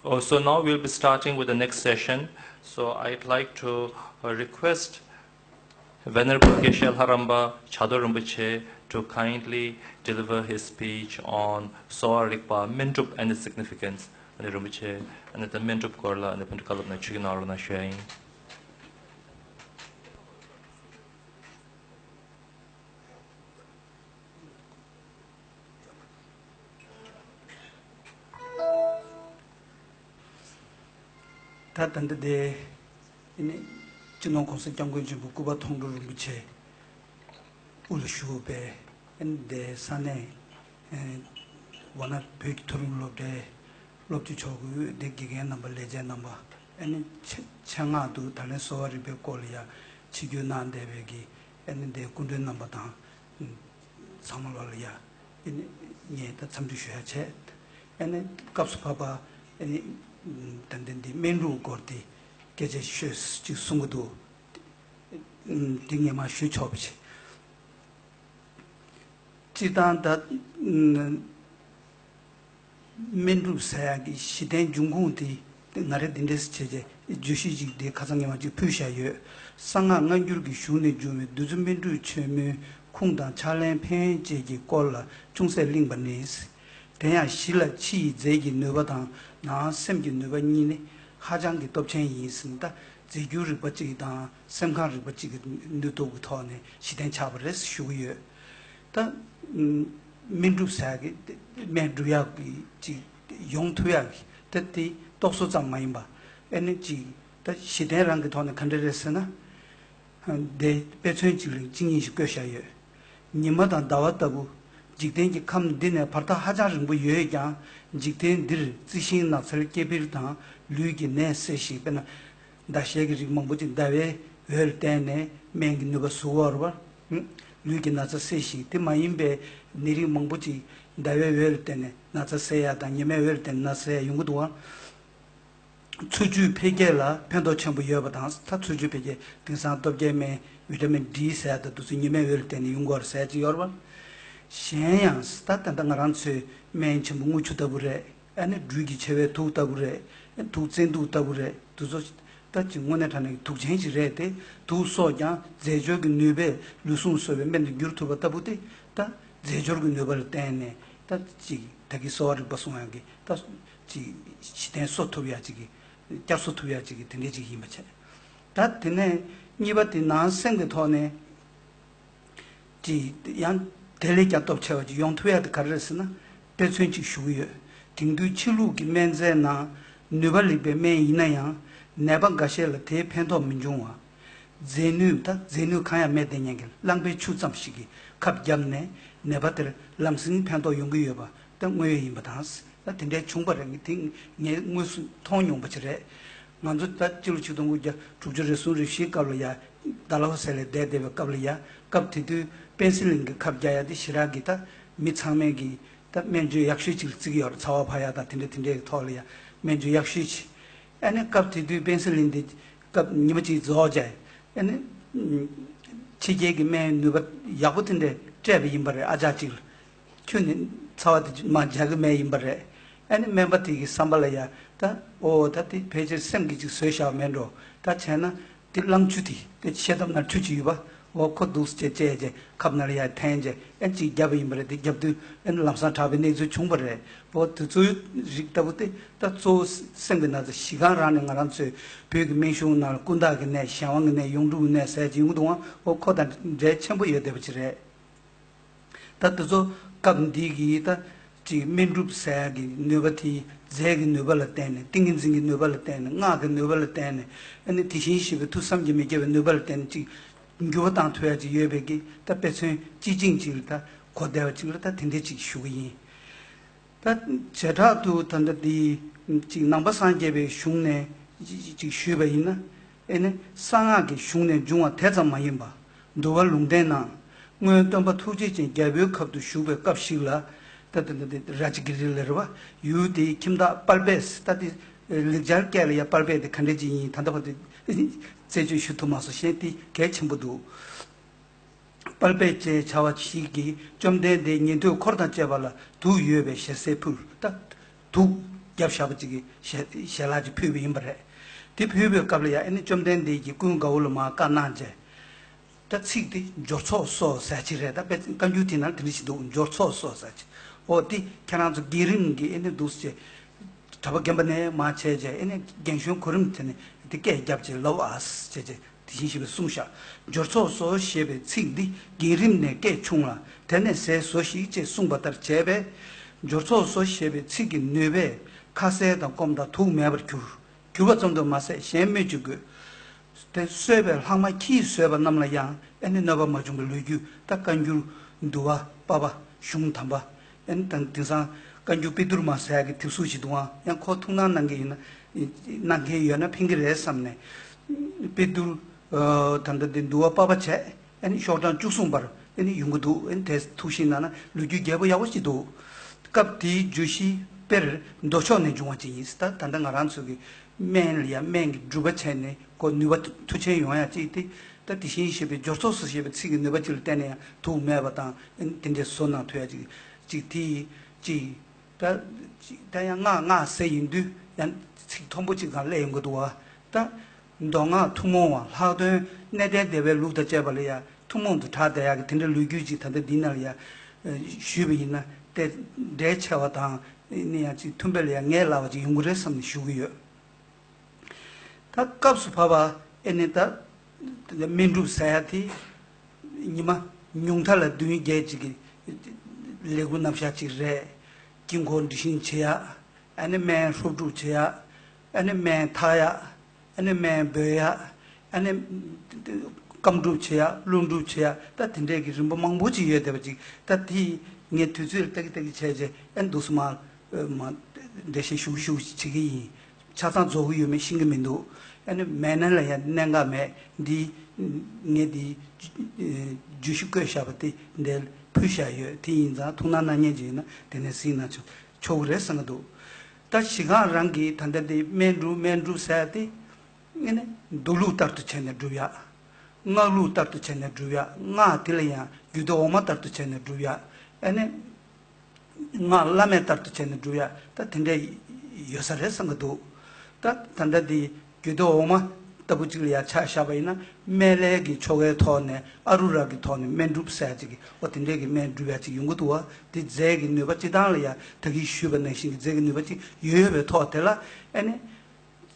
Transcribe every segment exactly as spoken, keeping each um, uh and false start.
Oh, so now we'll be starting with the next session. So I'd like to uh, request Venerable Geshe Lharampa Chado Rinpoche to kindly deliver his speech on Sowa Rigpa, སྨན་སྒྲུབ and its significance. ཨ་ནི་རིན་པོ་ཆེ་ཨ་ནི་ད་སྨན་སྒྲུབ་སྐོར་ལ་ཨ་ནི་ཕན་བཀའ་སློབ་གནང་ཆོག་གི་གནང་རོགས་གནང་ཞུ་ཡ་ཡིན། ད་ད་ལྟ་དེ་ཨ་ནི་སྤྱི་ནོར་༸གོང་ས་༸སྐྱབས་མགོན་ཆེན་པོ་སྐུ་པར་མཐོང་གྲོལ་རིན་པོ་ཆེ་དབུ་ལ་བཞུགས་པའི་ཨ་ནི་དེ་ས་གནས་ཝ་ན་བོད་ཀྱི་མཐོ་རིམ་སློབ་གྲྭའི་སློབ་སྤྱི་མཆོག་གིས་དེ་དགེ་རྒན་རྣམ་པ་ལས་བྱེད་རྣམ་པ་ཨ་ནི་ཆེད་མངགས་དུ་ད་ལན་གསོ་བ་རིག་པའི་སྐོར་ལ་ཡ་ཆིབས་བསྒྱུར་གནང་བསྡད་པའི་གི་ཨ་ནི་དེ་སྐུ་མགྲོན་རྣམ་པ་དང་། ཚང་མ་ལོག་ལ་ཡ། ཨ་ནི་ངས་ད་འཚམས་འདྲི་ཞུ་ཡ་བྱས། ཨ་ནི་སྐབས་སུ་བབ་པ་ཨ་ནི་ད་ལྟ་འདི་སྨན་སྒྲུབ་སྐོར་དེ་སྐད་ཆ་ཤོད་ཅིག་གསུང་གི་འདུག་དེ་ངས་མར་ཞུ་ཆོག་པ་བྱེད། སྤྱིར་བཏང་ད། སྨན་སྒྲུབ་ཟེར་ཡག་གི་གཞི་རྟེན་འབྱུང་ཁུངས་དེ་ང་རང་འདི་འདྲས་བྱས་རྗེས་བརྗོད་གཞི་ཅིག་དེ་ཁ་སང་ཉི་མ་ཅིག་ཕུལ་བཞག་ཡོད། གསང་སྔགས་སྔ་འགྱུར་གྱི་གཞུང་ནས་འབྱུང་བའི་བདུད་རྩི་སྨན་སྒྲུབ་ཆེན་མོའི་ཁུངས་དང་ཕྱག་ལེན་ཕན་ཡོན་བཅས་ཀྱི་སྐོར་ལ་ཅུང་ཟད་གླེངས་པ་ནི། དེ་ཡང་ཞི་ལ་ཕྱི་ཡི་རྫས་ཀྱི་ནུས་པ་དང་ནང་སེམས་ཀྱི་ནུས་པ་གཉིས་ནི་ཧ་ཅང་གི་སྟོབས་ཆེན་ཡིན་ཟེར་ནས། ད་རྫས་འགྱུར་རིག་པ་གཅིག་དང་སེམས་ཁམས་རིག་པ་གཅིག་གི་ནུས་སྟོབས་ཀྱི་ཐོག་ནས་གཞི་རྟེན་ཆགས་པ་རེད་ཞུ་གི་ཡོད། ད། སྨན་སྒྲུབ་ཟེར་ཡག་གི་སྨན་སྒྲུབ་ཡག་གི་ཅིག་ཡོང་ཐུབ་ཡག་གི་ད་དེ་རྟོག་བཟོ་ཙམ་མ་ཡིན་པ། ཨ་ནི་ཅིག་ད་གཞི་རྟེན་རང་གི་ཐོག་ནས་ག་འདྲ་རེད་ཟེར་ན། དེ་དཔེ་མཚོན་གཅིག་ལ་གཅིག་གཉིས་ཤིག་བཀོད་བཞག་ཡོད། ཉི་མ་དང་ཟླ་བ་ལྟ་བུ། འཇིག་རྟེན་གྱི་ཁམས་འདི་ནས་བར་ཐག་ཧ་ཅང་རིང་པོ་ཡོད་ཀྱང་། འཇིག་རྟེན་འདིར་རྩི་ཤིང་ནགས་ཚལ་སྐྱེ་འཕེལ་དང་ལུས་ཀྱི་ནད་སེལ་ཞིང་། དཔེར་ན། ཟླ་ཤེལ་གྱི་རིགས་མང་པོ་ཅིག་ཟླ་བའི་འོད་ལ་བརྟེན་ནས་སྨན་གྱི་ནུས་པ་གསོ་བར་བ། ལུས་ཀྱི་ན་ཚ་སེལ་ཞིང་། དེ་མ་ཡིན་པའི་ནད་རིགས་མང་པོ་ཅིག་ཟླ་བའི་འོད་ལ་བརྟེན་ནས་ན་ཚ་སེལ་ཡ་དང་། ཉི་མའི་འོད་ལ་བརྟེན་ནས་ན་ཚ་སེལ་ཡ་ཡོང་གི་འདུག་ཨང་། འཚོ་བཅུད་འཕེལ་རྒྱས་ལ་ཕན་ཐོགས་ཆེན་པོ་ཡོད་པ་དང་། ད་འཚོ་བཅུད་འཕེལ་རྒྱས་དེང་སང་སྟོབས་རྒྱལ་སྨན་བི་ཊ་མིན་ཌི་ཟེར་ཡ་དང་དེ་ཚོ་ཉི་མའི་འོད་ལ་བརྟེན་ནས་ཡོང་གི་ཡོད་རེད་ཟེར་ཡ་ཅིག་ཡོད་རེད་པ། གཞན་ཡང་ད་ད་ལྟ་ང་རང་ཚོའི་སྨན་ཆེན་པོ་དངུལ་ཆུ་ལྟ་བུ་རེད། ཨ་ནི་སྦྲུལ་གྱི་མཆེ་བའི་དུག་ལྟ་བུ་རེད། དུག་བཙན་དུག་ལྟ་བུ་རེད། དེ་ཚོ་ད་ཅིག་དངོས་གནས་དྲང་གནས་ཀྱི་དུག་ཆེན་ཞིག་རེད་དེ། དུག་གསོག་ཀྱང་རྫས་སྦྱོར་གྱི་ནུས་པས་ལུས་ཟུངས་གསོ་བའི་སྨན་དུ་འགྱུར་ཐུབ་པ་ལྟ་བུ་དེ། ད་རྫས་སྦྱོར་གྱི་ནུས་པ་ལ་བརྟེན་ནས་ད་ཅིག་ད་གིན་གསོ་བ་རིག་པ་གསུང་ཡག་གི་ད་ཅིག་གཞི་རྟེན་གསོ་ཐུབ་ཡག་ཅིག་གི། བསྐྱར་གསོ་ཐུབ་ཡག་ཅིག་གི་དེ་འདྲས་ཅིག་ཡིན་པ་བྱས། ད་དེ་ནས་གཉིས་པ་དེ་ནང་སེམས་ཀྱི་ཐོག་ནས་ཅིག་ཡང་དེ་ལས་ཀྱང་སྟོབས་ཆེ་བ་ཅིག་ཡོང་ཐུབ་ཡག་དེ་ག་རེ་རེད་ཟེར་ན། དཔེ་མཚོན་ཅིག་ཞུ་གི་ཡོད། དེང་དུས་ཕྱི་ལུགས་ཀྱི་སྨན་རྫས་ནང་ནུས་པ་ལེགས་པའི་སྨན་ཡིན་ན་ཡང་། ནད་པ་འགའ་ཤས་ལ་དེའི་ཕན་ཐོགས་མི་འབྱུང་བ། རྫས་ནུས་ད་རྫས་ནུས་གང་ཡང་མེད་དེ་ཉན་གྱི་རླངས་པའི་ཆུ་ཙམ་ཞིག་གིས་ཁབ་བརྒྱབ་ནས་ནད་པ་དེར་ལམ་སེང་ཕན་ཐོགས་ཡོང་གི་ཡོད་པ་ད་དངོས་ཡོད་ཡིན་པ་དང་། ད་དེ་འདྲའི་བྱུང་བ་རེད། དེ་ངས་དངོས་སུ་མཐོང་མྱོང་པ་ཅིག་རེད། ང་ཚོ་ད་སྤྱི་ལོ་ཆིག་སྟོང་དགུ་བརྒྱ་དྲུག་ཅུ་རེ་གསུམ་རེ་བཞིའི་སྐབས་ལ་ཡ་ཌལ་ཧོ་སི་ལ་བསྡད་བསྡད་པའི་སྐབས་ལ་ཡ། སྐབས་དེ་དུས་པེན་སི་ལིན་གྱི་ཁབ་རྒྱག་ཡ་དེ་ཞེ་དྲག་གི་ད་མི་ཚང་མས་གི་ད་སྨན་བཅོས་ཡག་ཤོས་ཅིག་བརྩི་གི་ཡོད་རེད། ཚ་བ་འཕར་ཡ་དང་དེ་འདྲ་དེ་འདྲའི་ཐོག་ལ་ཡ་སྨན་བཅོས་ཡག་ཤོས་ཅིག་ཨ་ནི་སྐབས་དེ་དུས་པེན་སི་ལིན་དེ་སྐབས་ཉི་མ་གཅིག་རྫོགས་རྗེས། ཨ་ནི། ཕྱི་རྒྱལ་གྱི་སྨན་ནུས་པ་ཡག་པོ་དེ་འདྲ་སྤྲད་པ་ཡིན་པ་རེད། ཨ་ཅག་གཅིག་ལ། ཁྱོད་ནི་ཚ་བ་དེ་མར་འཇགས་ཀྱི་མེད་ཡིན་པ་རེད། ཨ་ནི་སྨན་པ་དེ་གི་བསམ་པ་ལ་ཡ། ད་ཨོ་ད་དེ་ཕལ་ཆེར་སེམས་ཀྱིས་ཅིག་བཟོས་བཞག་པ་མེད་འགྲོ། ད་བྱས་ན་དེ་རླངས་ཆུ་དེ་དེ་ཤེལ་དམ་ནང་ཆུ་ཅིག་ཡོད་པ། འོ་ཁོ་འདུག་སེ་བྱས་བྱས་ཁབ་ནང་ལ་ཡར་འཐེན་བྱས་ཨ་ཅིག་བརྒྱབ་པ་ཡིན་པ་རེད། དེ་བརྒྱབ་དུས་ཨ་ནི་ལམ་སང་དྲག་པའི་གནས་ཚུལ་བྱུང་བ་རེད། འོ་དེ་ཚོའི་རིགས་ལྟ་བུ་དེ་ད་གཙོ་བོ་སེམས་ཀྱི་ན་ཚ་ཞི་གང་རང་ནས་ང་རང་ཚོའི་བོད་ཀྱི་སྨན་གཞུང་ནང་ལ་ཀུན་བརྟགས་ཀྱི་ནད། གཞན་དབང་གི་ནད། ཡོངས་གྲུབ་ཀྱི་ནད་ཟེར་གྱི་ཡོང་གི་འདུག་ཨང་། འོ་ཁོ་དང་འབྲེལ་ཆེན་པོ་ཡོད་བསྡད་པ་ཅིག་རེད། ད་དེ་ཚོ་སྐབས་འདི་གི་ད། ཅིག་སྨན་སྒྲུབ་ཟེར་ཡག་གི་ནུས་པ་དེ་རྫས་ཀྱི་ནུས་པ་ལ་བརྟེན་ནས། ཏིང་ངེ་འཛིན་གྱི་ནུས་པ་ལ་བརྟེན་ནས། སྔགས་ཀྱི་ནུས་པ་ལ་བརྟེན་ནས། ཨ་ནི་དེ་བཞིན་གཤེགས་པའི་ཐུགས་བསམ་གྱིས་མི་ཁྱབ་པའི་ནུས་པ་ལ་བརྟེན་ནས་ཅིག་འགྱུར་བ་བཏང་ཐུབ་ཡག་ཅིག་ཡོད་པའི་གི་ད་དཔེ་མཚོན་སྤྱི་བྱིངས་ཅིག་ལ་ད་གོ་བདེ་བ་ཅིག་ལ་ད་དེ་འདྲ་ཅིག་ཞུ་གི་ཡིན། ད་བྱེ་བྲག་ཏུ་ད་ལྟ་འདི་ཅིག་ནང་པ་སངས་རྒྱས་པའི་གཞུང་ནས་ཅིག་ཞུས་པ་ཡིན་ན། ཨེ་ནི་གསང་སྔགས་ཀྱི་གཞུང་ནས་འབྱུང་བ་དེ་ཙམ་མ་ཡིན་པ། འདུལ་བ་ལུང་བསྟན་ནང་སྔོན་སྟོན་པ་ཐུགས་རྗེ་ཅན་རྒྱལ་པོའི་ཁབ་ཏུ་བཞུགས་པའི་སྐབས་ཤིག་ལ། ད་ད་ད་ད་རཱ་ཇི་གི་རི་ལ་རེད་བ། ཡུལ་དེའི་ཁྱིམ་བདག་དཔལ་སྦས། ད་དེ་ལེགས་སྦྱར་སྐད་ལ་ཡ་དཔལ་སྦས་དེ་ག་འདྲ་ཅིག་ཡིན། ད་ལྟ་བར་དུ་རྩད་གཅོད་ཞུ་ཐུབ་མ་སོང་། གཞན་དེ་གལ་ཆེན་པོ་འདུག་དཔལ་སྦས་ཅེས་བྱ་བ་ཞིག་གིས་བཅོམ་ལྡན་འདས་ཉན་ཐོས་འཁོར་དང་བཅས་པ་ལ་དུག་ཡོད་པའི་ཞལ་ཟས་ཕུལ། ད་དུག་ བརྒྱབ་བཞག་པ་ཅིག་གི་ཞལ་ཞལ་ལག་ཅིག་ཕུལ་བ་ཡིན་པ་རེད། དེ་ཕུལ་བའི་སྐབས་ལ་ཡང་ཨ་ནི་བཅོམ་ལྡན་འདས་ཀྱིས་ཀུན་དགའ་བོ་ལ་མར་བཀའ་གནང་བྱས། ད་ཚིག་དེ་འབྱོར་ཚོགས་སོ་ཟེར་ཅིག་རེད། ད་དཔེ་བཀའ་འགྱུར་དེ་ནང་དེ་འདྲ་ཞིག་འདུག་འབྱོར་ཚོགས་སོ་ཟེར་ཅིག་འོ་དེ་ཁྱེད་རང་ཚོ་རྒན་རིམ་གྱི་ཨ་ནི་འདུག་ཟེར། གྲྭ་པ་རྒན་པ་ནས་མར་བྱས་བྱས་ཨ་ནི་རྒན་གཞོན་གོ་རིམ་དེ་ནས་དེ་སྐད་བརྒྱབ་བྱས་ལབ་ཨ་ཟེར་བྱས་བྱས། དེ་བཞིན་གཤེགས་པས་གསུངས་ཤག་འབྱོར་ཚོགས་སོ་ཞེས་པའི་ཚིག་འདི་རྒན་རིམ་ནས་སྐད་ཆུང་ལ་དེ་ནས་ཟས་ཟོ་ཞིག་ཅེས་གསུངས་པ་ལྟར་བྱས་པས། འབྱོར་ཚོགས་སོ་ཞེས་པའི་ཚིག་གི་ནུས་པས་ཁ་ཟས་དང་སྐོམ་དང་དུག་མེད་པར་གྱུར། གྱུར་པ་ཙམ་དུ་མ་ཟད་གཞན་སྨོས་ཅི་དགོས། དེ་གསོད་པའི་ལྷག་མ་ཁྱིས་ཟོས་པ་རྣམས་ལ་ཡང་ཨ་ནི་གནོད་པ་མ་བྱུང་བའི་ལོ་རྒྱུས། ད་བཀའ་འགྱུར་འདུལ་བ་པ་པ་གཞུང་དམ་པ། ཨ་ནི་དང་དེང་སང་བཀའ་འགྱུར་དཔེ་བསྡུར་མ་ཟེར་ཡག་གི་དེབ་གཟུགས་ཤིག་འདུག་ཨང་། ཡང་ཁོ་ཐུགས་སྣང་གནང་གི་ཡིན་ན། གནང་མཁན་ཡོད་ན་ཕན་གི་རེད་བསམ་ནས། དཔེ་བསྡུར་ད་ལྟ་དེ་འདུལ་བ་པ་པ་བྱས། ཨ་ནི་ཤོག་གྲངས་བཅུ་གསུམ་པར་ཨ་ནི་ཡོང་གི་འདུག་ཨ་ནི་དེ་ཐུགས་ཞིབ་གནང་ན་ལོ་རྒྱུས་རྒྱས་པོ་ཡག་པོ་ཞིག་འདུག་སྐབས་དེའི་བརྗོད་གཞི་དཔེར་མདོ་ཕྱོགས་ནས་འབྱུང་བ་ཅིག་ཡིན། ད་ད་ལྟ་ང་རང་ཚོ་གི་སྨན་ལ་ཡང་སྨན་གྱི་སྒྲུབ་པ་བྱས་ནས་ཁོ་ནུས་པ་མཐུ་ཆེན་ཡོང་ཡག་ཅིག་སྟེ། ད་དེ་བཞིན་གཤེགས་པའི་འབྱོར་ཚོགས་སུ་ཞེས་པའི་ཚིག་གི་ནུས་པ་ཅིག་ལ་བརྟེན་ནས་ཡང་དུག་མེད་པ་དང་དེ་འདྲའི་བཟོ་གནང་ཐུབ་ཡག་ཅིག་ཅིག་དེ་ཅིག་ད་ཅིག་ད་ཡང་སྔགས་སྔགས་ཟེར་ཡིན་དུས་ཡང་ཚིག་མཐོན་པོ་ཅིག་སྒང་སླེབས་ཡོང་གི་འདུག་བ། ད་མདོ་སྔགས་ཐུན་མོང་བ་ལྷག་དོན་གནས་བརྟན་སྡེ་པའི་ལུགས་དང་བཅས་པ་ལ་ཡང་ཐུན་མོང་དུ་གྲགས་བསྡད་ཡག་གི་དེ་འདྲའི་ལོ་རྒྱུས་ཅིག་ད་ལྟ་འདི་ནང་ལ་ཡང་ཞུས་པ་ཡིན་ན་དེ་འབྲེལ་ཆེ་བ་དང་ནི་ཡང་ཅིག་མཐུན་པ་ལ་ཡང་ངེས་སླ་བ་ཅིག་ཡོང་གི་རེད་བསམ་ནས་ཞུ་གི་ཡོད། ད་སྐབས་སུ་བབ་པ་ཨེ་ནི་ད་སྨན་སྒྲུབ་ཟེར་ཡ་དེ་ཉི་མ་ཉུང་མཐའ་ལ་བདུན་བརྒྱད་ཅིག་གི་ལས་འགུལ་རྣམ་གཞག་ཅིག་རེད། དཀྱིལ་འཁོར་འབྲི་བཞེངས་བྱེད་ཡ། ཨ་ནི་སྨན་ཧྲུབ་སྒྲུབ་བྱེད་ཡ། ཨ་ནི་སྨན་འཐག་ཡ། ཨ་ནི་སྨན་འབོད་ཡ། ཨ་ནི་སྐམ་སྒྲུབ་བྱེད་ཡ། རླུང་སྒྲུབ་བྱེད་ཡ། ད་དེ་འདྲས་ཀྱི་རིམ་པ་མང་པོ་ཅིག་ཡོད་བསྡད་པ་ཅིག་ད་དེ་ངས་དུས་ཚོད་ལ་ལྟ་གི་ལྟ་གི་བྱས་རྗེས་ཨ་ནི་འདུག་སེ་མ་མ་འགྲེལ་བཤད་ཞུ་ཞུ་བྱེད་ཀྱི་ཡིན། ཆ་ཚང་རྫོགས་ཀྱི་ཡོད་མེད་ཤེས་ཀྱི་མི་འདུག་ཨ་ནི་མེད་ན་ལ་ཡང་གནད་འགག་མེད། འདི་ངས་འདི་བརྗོད་གཞི་བཀོད་བཞག་པ་དེ་འདིར་ཕུལ་བཞག་ཡོད། དེ་ཡིན་ཙང་ཐུགས་སྣང་གནང་མཁན་ཅིག་ཡིན་ན་དེ་ནས་གཟིགས་གནང་ཆོག་ཆོག་གི་རེད་བསམ་གྱི་འདུག་ད་གཞི་གང་རང་གིས་ད་ལྟ་འདི་སྨན་སྒྲུབ་སྨན་སྒྲུབ་ཟེར་ཏེ་ཨ་ནི་མདོ་ལུགས་ལྟར་དུ་བྱས་ནས་སྒྲུབ་ཡག་སྔགས་ལུགས་ལྟར་དུ་བྱས་ནས་སྒྲུབ་ཡག་སྔགས་དེ་ལ་ཡང་རྒྱུད་སྡེ་འོག་མ་ལྟར་དུ་བྱས་ནས་སྒྲུབ་ཡག་ཨ་ནི། སྔགས་བླ་མེད་ལྟར་དུ་བྱས་ནས་སྒྲུབ་ཡ་ད་དེ་འདྲ་ཡོད་ས་རེད་བསམ་གྱི་འདུག་ད་ད་ལྟ་འདི་རྒྱུད་སྡེ་འོག་མ་ལྟ་བུ་ཅིག་ལ་ཡ་ཆ་བཞག་པ་ཡིན་ན་སྨན་བླའི་གི་ཆོ་གའི་ཐོག་ནས་ཨ་རུ་ར་གི་ཐོག་ནས་སྨན་སྒྲུབ་ཟེར་ཡ་ཅིག་གི་འོ་དེ་འདྲའི་གི་སྨན་སྒྲུབ་ཡ་ཅིག་ཡོང་གི་འདུག་བ། དེ་རྫས་ཀྱི་ནུས་པ་སྤྱི་བཏང་ལ་ཡ་ད་གིན་ཞུས་པ་ནང་བཞིན་གྱི་རྫས་ཀྱི་ནུས་པ་ཅིག་ཡོད་ཡོད་པའི་ཐོག་དེ་ལ་ཨ་ནི།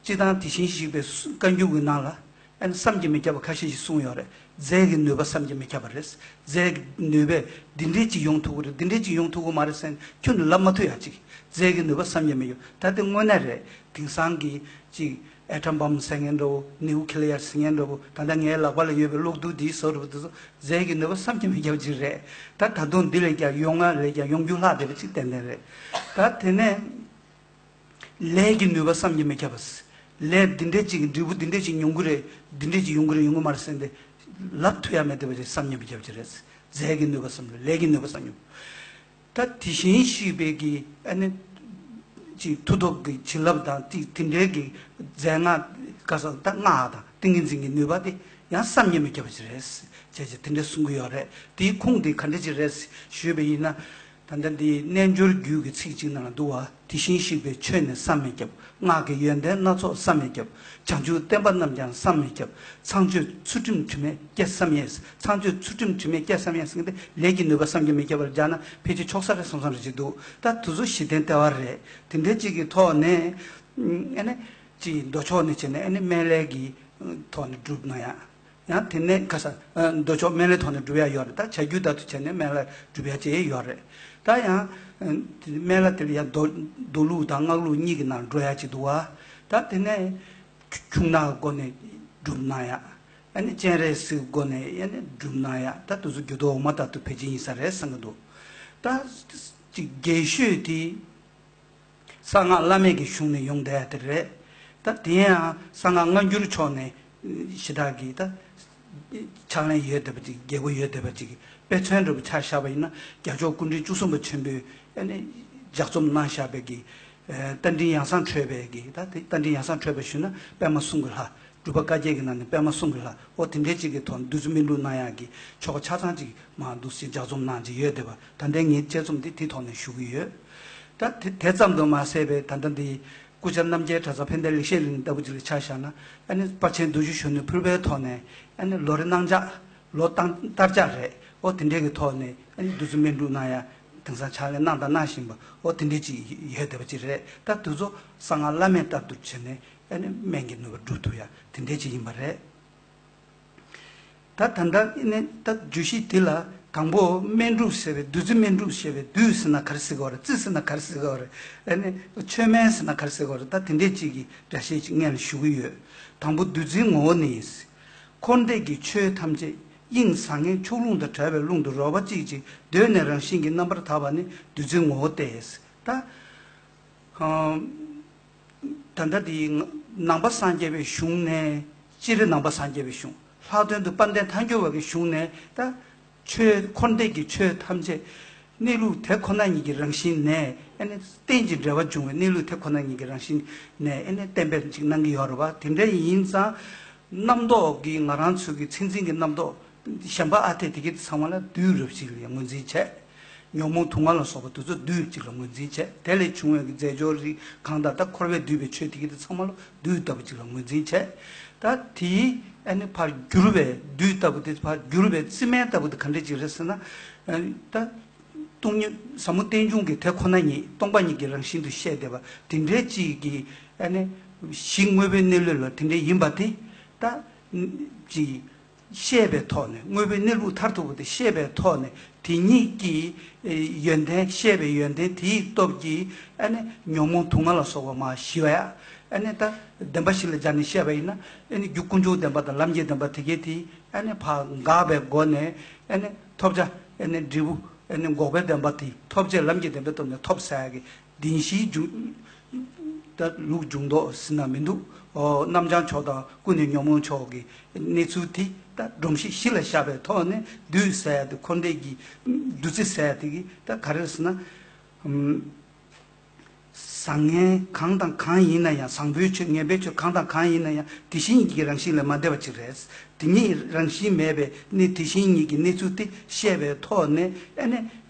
སྤྱིར་བཏང་དེ་བཞིན་གཤེགས་པའི་བཀའ་འགྱུར་གྱི་ནང་ལ་ཨ་ནི་བསམ་གྱིས་མི་ཁྱབ་པ་ཁ་ཤས་ཤིག་གསུངས་ཡོད་རེད། རྫས་ཀྱི་ནུས་པ་བསམ་གྱིས་མི་ཁྱབ་པ་རེད། རྫས་ཀྱི་ནུས་པས་འདི་འདྲས་ཅིག་ཡོང་ཐུབ་ཀྱི་རེད། འདི་འདྲས་ཅིག་ཡོང་ཐུབ་ཀྱི་མ་རེད་ཟེར་ནས་ཁྱོན་ནས་ལབ་མ་ཐུབ་ཡ་ཅིག་རྫས་ཀྱི་ནུས་པ་བསམ་གྱིས་མི་ཁྱབ། ད་དེ་དངོས་གནས་རེད། དེང་སང་གི་ཅིག་ཨེ་ཊམ་བམ་ཟེར་མཁན་འདྲ་བོ། ནིའུ་ཁི་ལི་ཡར་ཟེར་མཁན་འདྲ་བོ། ད་ལྟ་ངའི་ལག་པ་ལ་ཡོད་པའི་གློག་རྡུལ་འདིའི་བཟོ་འདྲ་བོ་དེ་ཚོ་རྫས་ཀྱི་ནུས་པ་བསམ་གྱིས་མི་ཁྱབ་ཅིག་རེད། ད་ད་དུང་འདི་ལས་ཀྱང་ཡོང་ང་ལས་ཀྱང་ཡོང་རྒྱུ་ལྷག་བསྡད་པ་ཅིག་ཏན་ཏན་རེད། ད་དེ་ནས། ལས་ཀྱི་ནུས་པ་བསམ་གྱིས་མི་ཁྱབ་པ། ལས་འདི་འདྲས་ཅིག་འབྲས་བུ་འདི་འདྲས་ཅིག་མྱོང་གི་རེད། འདི་འདྲས་ཅིག་ཡོང་གི་རེད་ཡོང་གི་མ་རེད་ཟེར་ཏེ་ལབ་ཐུབ་ཡ་མེད་བསྡད་པ་རེད། བསམ་གྱིས་མི་ཁྱབ་ཅིག་རེད། རྫས་ཀྱི་ནུས་པ་བསམ་གྱིས་ལས་ཀྱི་ནུས་པ་བསམ་གྱིས། ད་དེ་བཞིན་གཤེགས་པའི་གི་ཨ་ནི་ཅིག་མཐུ་སྟོབས་ཀྱི་བྱིན་རླབས་དང་དེ་དེ་འདྲའི་གི་རྫས་སྔགས་ག་ས་ད་སྔགས་དང་ཏིང་ངེ་འཛིན་གྱི་ནུས་པ་དེ་ཡང་བསམ་གྱིས་མི་ཁྱབ་པ་ཅིག་རེད། བྱས་བྱས་དེ་འདྲ་གསུང་གི་ཡོད་རེད། དེའི་ཁུངས་དེ་ག་འདྲ་ཅིག་རེད་ཞུས་པ་ཡིན་ན། ད་ལྟ་འདིའི་རྣལ་འབྱོར་རྒྱུད་ཀྱི་ཚིག་ཅིག་ནང་ལ་འདུག་བ། དེ་བཞིན་གཤེགས་པའི་ཆོས་ནི་བསམ་མི་ཁྱབ། སྔགས་ཀྱི་ཡོན་ཏན་སྣ་ཚོགས་བསམ་མི་ཁྱབ། བྱང་ཆུབ་བསྟན་པ་རྣམས་ཀྱང་བསམ་མི་ཁྱབ། ཚངས་སྤྱོད་ཚུལ་ཁྲིམས་དྲི་མེད་བསྐྱེད་བསམ་ཡས། ཚངས་སྤྱོད་ཚུལ་ཁྲིམས་དྲི་མེད་བསྐྱེད་བསམ་ཡས་ཟེར་གྱི་འདི་ལས་ཀྱི་ནུས་པ་བསམ་གྱིས་མི་ཁྱབ་པར་སྦྱར་ན་ཕལ་ཆེར་ཆོག་ས་རེད་བསམ་བསམ་རེ་ཞིག་འདུག་ད་དེ་ཚོ་གཞི་རྟེན་ལྟེ་བ་རེད། དེ་འདྲའི་ཅིག་གི་ཐོག་ནས་ཨ་ནི་ཅིག་མདོ་ཕྱོགས་ནས་བྱས་ནས་ཨ་ནི་སྨན་བླའི་གི་ཐོག་ནས་སྒྲུབ་ན་ཡང་། ཡང་དེ་ནས་ཁ་ས་མདོ་ཕྱོགས་སྨན་བླའི་ཐོག་ནས་སྒྲུབ་ཡ་ཡོད་རེད། ད་བྱ་རྒྱུད་ལྟར་དུ་བྱས་ནས་སྨན་བླ་སྒྲུབ་ཡ་བཅས་ཡོད་རེད། ད་ཡང་སྨན་བླ་དེ་ལ་ཡང་མདོ་མདོ་ལུགས་དང་སྔགས་ལུགས་གཉིས་ཀྱི་ནང་འགྲོ་ཡ་ཅིག་འདུག་བ། ད་དེ་ནས་ཁྱུང་ནག་སྒོ་ནས་སྒྲུབ་ན་ཡ། ཨ་ནི་སྤྱན་རས་གཟིགས་སྒོ་ནས་ཨ་ནི་སྒྲུབ་ན་ཡ། ད་དེ་ཚོ་རྒྱུད་སྡེ་འོག་མ་ལྟར་དུ་ཕལ་ཆེར་ཡིན་ས་རེད་བསམ་གྱི་འདུག་ད་ཅིག་རྒྱས་ཤོས་དེ། གསང་སྔགས་བླ་མེད་ཀྱི་གཞུང་ནས་ཡོང་བསྡད་ཡ་དེ་རེད། ད་དེ་ཡང་གསང་སྔགས་སྔ་འགྱུར་ཕྱོགས་ནས་ཞེ་དྲག་གི་ད་ཕྱག་ལེན་ཡོད་བསྡད་པ་ཅིག་རྒྱས་པོ་ཡོད་བསྡད་པ་ཅིག་དཔེ་མཚོན་འདྲ་པོ་ཆ་བཞག་པ་ཡིན་ན་རྒྱལ་མཆོག་སྐུ་ཕྲེང་བཅུ་གསུམ་པ་ཆེན་པོས་ཨ་ནི་ལྗགས་རྩོམ་གནང་བཞག་པའི་གི་རྟ་མགྲིན་ཡང་གསང་ཁྲོས་པའི་གི་ད་དེ་རྟ་མགྲིན་ཡང་གསང་ཁྲོས་པ་ཞུས་ན་པདྨ་གསུང་གི་ལྷ། སྒྲུབ་པ་བཀའ་བརྒྱད་ཀྱི་ནང་ནས་པདྨ་གསུང་གི་ལྷ། འོ་དེ་འདྲའི་ཅིག་གི་ཐོག་བདུད་རྩི་སྨིན་དྲུག་གནང་ཡག་གི་ཆོ་ག་ཆ་ཚང་ཅིག་མར་འདུག་སེ་ལྗགས་རྩོམ་གནང་ཅིག་ཡོད་བསྡད་པ། ད་ལྟའི་ངའི་དཔྱད་རྩོམ་འདི་དེའི་ཐོག་ནས་ཞུ་གི་ཡོད། ད་དེ་དེ་ཙམ་དུ་མ་ཟད་པའི་ད་ལྟ་འདི་སྐུ་བཅར་རྣམ་རྒྱལ་གྲྭ་ཚང་ཕན་བདེ་ལེགས་བཤད་གླིང་ལྟ་བུ་ཅིག་ལ་ཆ་བཞག་ན། ཨ་ནི་དཔལ་ཆེན་བདུན་ཅུ་གཞོན་ནུའི་ཕུར་པའི་ཐོག་ནས་ཨ་ནི་ལོ་རེ་གནང་འཇགས། ལོ་བཏང་བསྟར་འཇགས་རེད། ཨོ་དེ་འདྲའི་གི་ཐོག་ནས་ཨ་ནི་བདུད་རྩི་སྨན་སྒྲུབ་གནང་ཡ་དེང་སང་ཕྱག་ལས་གནང་དང་གནང་བཞིན་པ། ཨོ་དེ་འདྲའི་ཅིག་ཡོད་བསྡད་པ་ཅིག་རེད། ད་དེ་ཚོ་གསང་སྔགས་བླ་མེད་ལྟར་དུ་བྱས་ནས་ཨ་ནི་སྨན་གྱི་ནུས་པ་སྒྲུབ་ཐུབ་ཡ་དེ་འདྲའི་ཅིག་ཡིན་པ་རེད། ད་ད་ལྟ་ནས་ད་བརྗོད་གཞི་འདི་ལ་དང་པོ་སྨན་སྒྲུབ་ཟེར་བའི་བདུད་རྩི་སྨན་སྒྲུབ་ཟེར་བའི་བདུད་ཟེར་ན་ག་རེ་ཟེར་གི་ཡོད་རེད། རྩི་ཟེར་ན་ག་རེ་ཟེར་གི་ཡོད་རེད། ཨ་ནི་མཆོད་སྨན་ཟེར་ན་ག་རེ་ཟེར་གི་ཡོད་རེད། ད་དེ་འདྲས་ཅིག་གི་འགྲེལ་བཤད་ཅིག་སྔོན་ལ་ཞུ་གི་ཡོད། དང་པོ་བདུད་རྩིའི་ངོ་བོ་ནི། འཁོར་འདས་ཀྱི་ཆོས་ཐམས་ཅད་དབྱིངས་བཟང་ངེ་ཕྱོགས་ལྷུང་དང་བྲལ་བའི་ཀློང་དུ་རོལ་པ་གཅིག་ཅིག་གདོད་ནས་རང་བཞིན་གྱིས་རྣམ་པར་དག་པ་ནི་བདུད་རྩིའི་ངོ་བོ་སྟེ། ད། ད་ལྟ་དེ་ནང་པ་སངས་རྒྱས་པའི་གཞུང་ནས། སྤྱིར་ནང་པ་སངས་རྒྱས་པའི་གཞུང་། ལྷག་དོན་དུ་དཔལ་ལྡན་ཐལ་འགྱུར་བ་གི་གཞུང་ནས་ད། ཆོས་འཁོར་འདས་ཀྱི་ཆོས་ཐམས་ཅད་གནས་ལུགས་དེ་ཁོ་ན་ཉིད་ཀྱི་རང་བཞིན་ནས་ཨ་ནི་རྟེན་ཅིང་འབྲེལ་བར་འབྱུང་བའི་གནས་ལུགས་དེ་ཁོ་ན་ཉིད་ཀྱི་རང་བཞིན་ནས་ཨ་ནི་གཏན་འབེབས་ཅིག་གནང་གི་ཡོད་རེད་བ། དེ་འདྲ་ཡིན་ཙང་རྣམ་རྟོག་གི་ང་རང་ཚོ་གི་མཚན་འཛིན་གྱི་རྣམ་རྟོག་གཞན་པ་ཨ་འཐས་དེ་གའི་ཚང་མ་ལ་བདུད་རབ་ཞིག་ལ་ངོས་འཛིན་བྱས། ཉོན་མོངས་དུག་ལྔ་ལ་སོགས་པ་དེ་ཚོ་བདུད་ཅིག་ལ་ངོས་འཛིན་བྱས། དེ་ལས་བྱུང་བའི་རྫས་སྦྱོར་རིགས་གང་དང་། ད་འཁོར་བས་བསྡུས་པའི་ཆོས་དེ་གའི་དེ་ཚང་མ་ལ་བདུད་ལྟ་བུ་ཅིག་ལ་ངོས་འཛིན་བྱས། ད་དེའི་ཨ་ནི་ཕར་བསྒྱུར་བའི་བདུད་ལྟ་བུ་དེ། ཕར་བསྒྱུར་བའི་རྩི་སྨན་ལྟ་བུ་དེ་ག་འདྲ་ཅིག་རེད་ཟེར་ན། ཨ་ནི་ད་སྟོང་ཉིད་ཟབ་མོ་རྟེན་འབྱུང་གི་དེ་ཁོ་ན་ཉིད་སྟོང་པ་ཉིད་ཀྱི་རང་བཞིན་དུ་བཤད་བསྡད་པ་དེ་འདྲའི་ཅིག་གི་ཨ་ནི་གཞི་དངོས་པོའི་གནས་ལུགས་ལ་དེ་འདྲའི་ཡིན་པ་དེ་ད་ཅིག་བཤད་པའི་ཐོག་ནས། དངོས་པོའི་གནས་ལུགས་མཐར་ཐུག་པ་དེ་བཤད་པའི་ཐོག་ནས། དེ་ཉིད་ཀྱི་ཨེ་ཡོན་ཏན། བཤད་པའི་ཡོན་ཏན་དེའི་སྟོབས་ཀྱིས་ཨ་ནི་ཉོན་མོངས་དུག་ལྔ་ལ་སོགས་པ་མར་ཞི་བ་ཡ། ཨ་ནི་ད་བདེན་པ་བཞི་ལ་སྦྱར་ནས་བཤད་པ་ཡིན་ན། ཨ་ནི་རྒྱུ་ཀུན་འབྱུང་བདེན་པ་དང་ལམ་གྱི་བདེན་པ་དེ་གའི་དེ་ཨ་ནི་ཕར་འགག་པའི་སྒོ་ནས་ཨ་ནི་ཐོབ་བྱ། ཨ་ནི་འབྲས་བུ། ཨ་ནི་འགོག་པའི་བདེན་པ་དེ་ཐོབ་བྱའི་ལམ་གྱི་བདེན་པའི་སྟོབས་ནས་ཐོབ་ཟེར་ཡ་གི་བདེན་བཞིའི་འཇུག་ད་ལུགས་འཇུག་ལྡོག་ཟེར་ན་མི་འདུག། ཨོ་རྣམ་བྱང་ཕྱོགས་དང་ཀུན་ནས་ཉོན་མོངས་ཕྱོགས་ཀྱི་གནས་ཚུལ་དེ་ད་སྒྲོམ་གཞི་གཞི་ལ་བཞག་པའི་ཐོག་ནས། བདུད་ཟེར་ཡ་དེ། འཁོར་འདས་ཀྱི་བདུད་རྩི་ཟེར་ཡ་དེ་གི་ད་ག་རེ་ཟེར་ན། ཨམ། བཟང་ངན་གང་དང་གང་ཡིན་ན་ཡང་། བཟང་པོའི་ཆོས་ངན་པའི་ཆོས་གང་དང་གང་ཡིན་ན་ཡང་དེ་བཞིན་ཉིད་ཀྱི་རང་བཞིན་ལས་མ་འདས་པ་ཅིག་རེད། དེ་ཉིད་རང་བཞིན་མེད་པའི་གནས་དེ་བཞིན་ཉིད་ཀྱི་གནས་ཚུལ་དེ་བཤད་པའི་ཐོག་ནས་ཨ་ནི་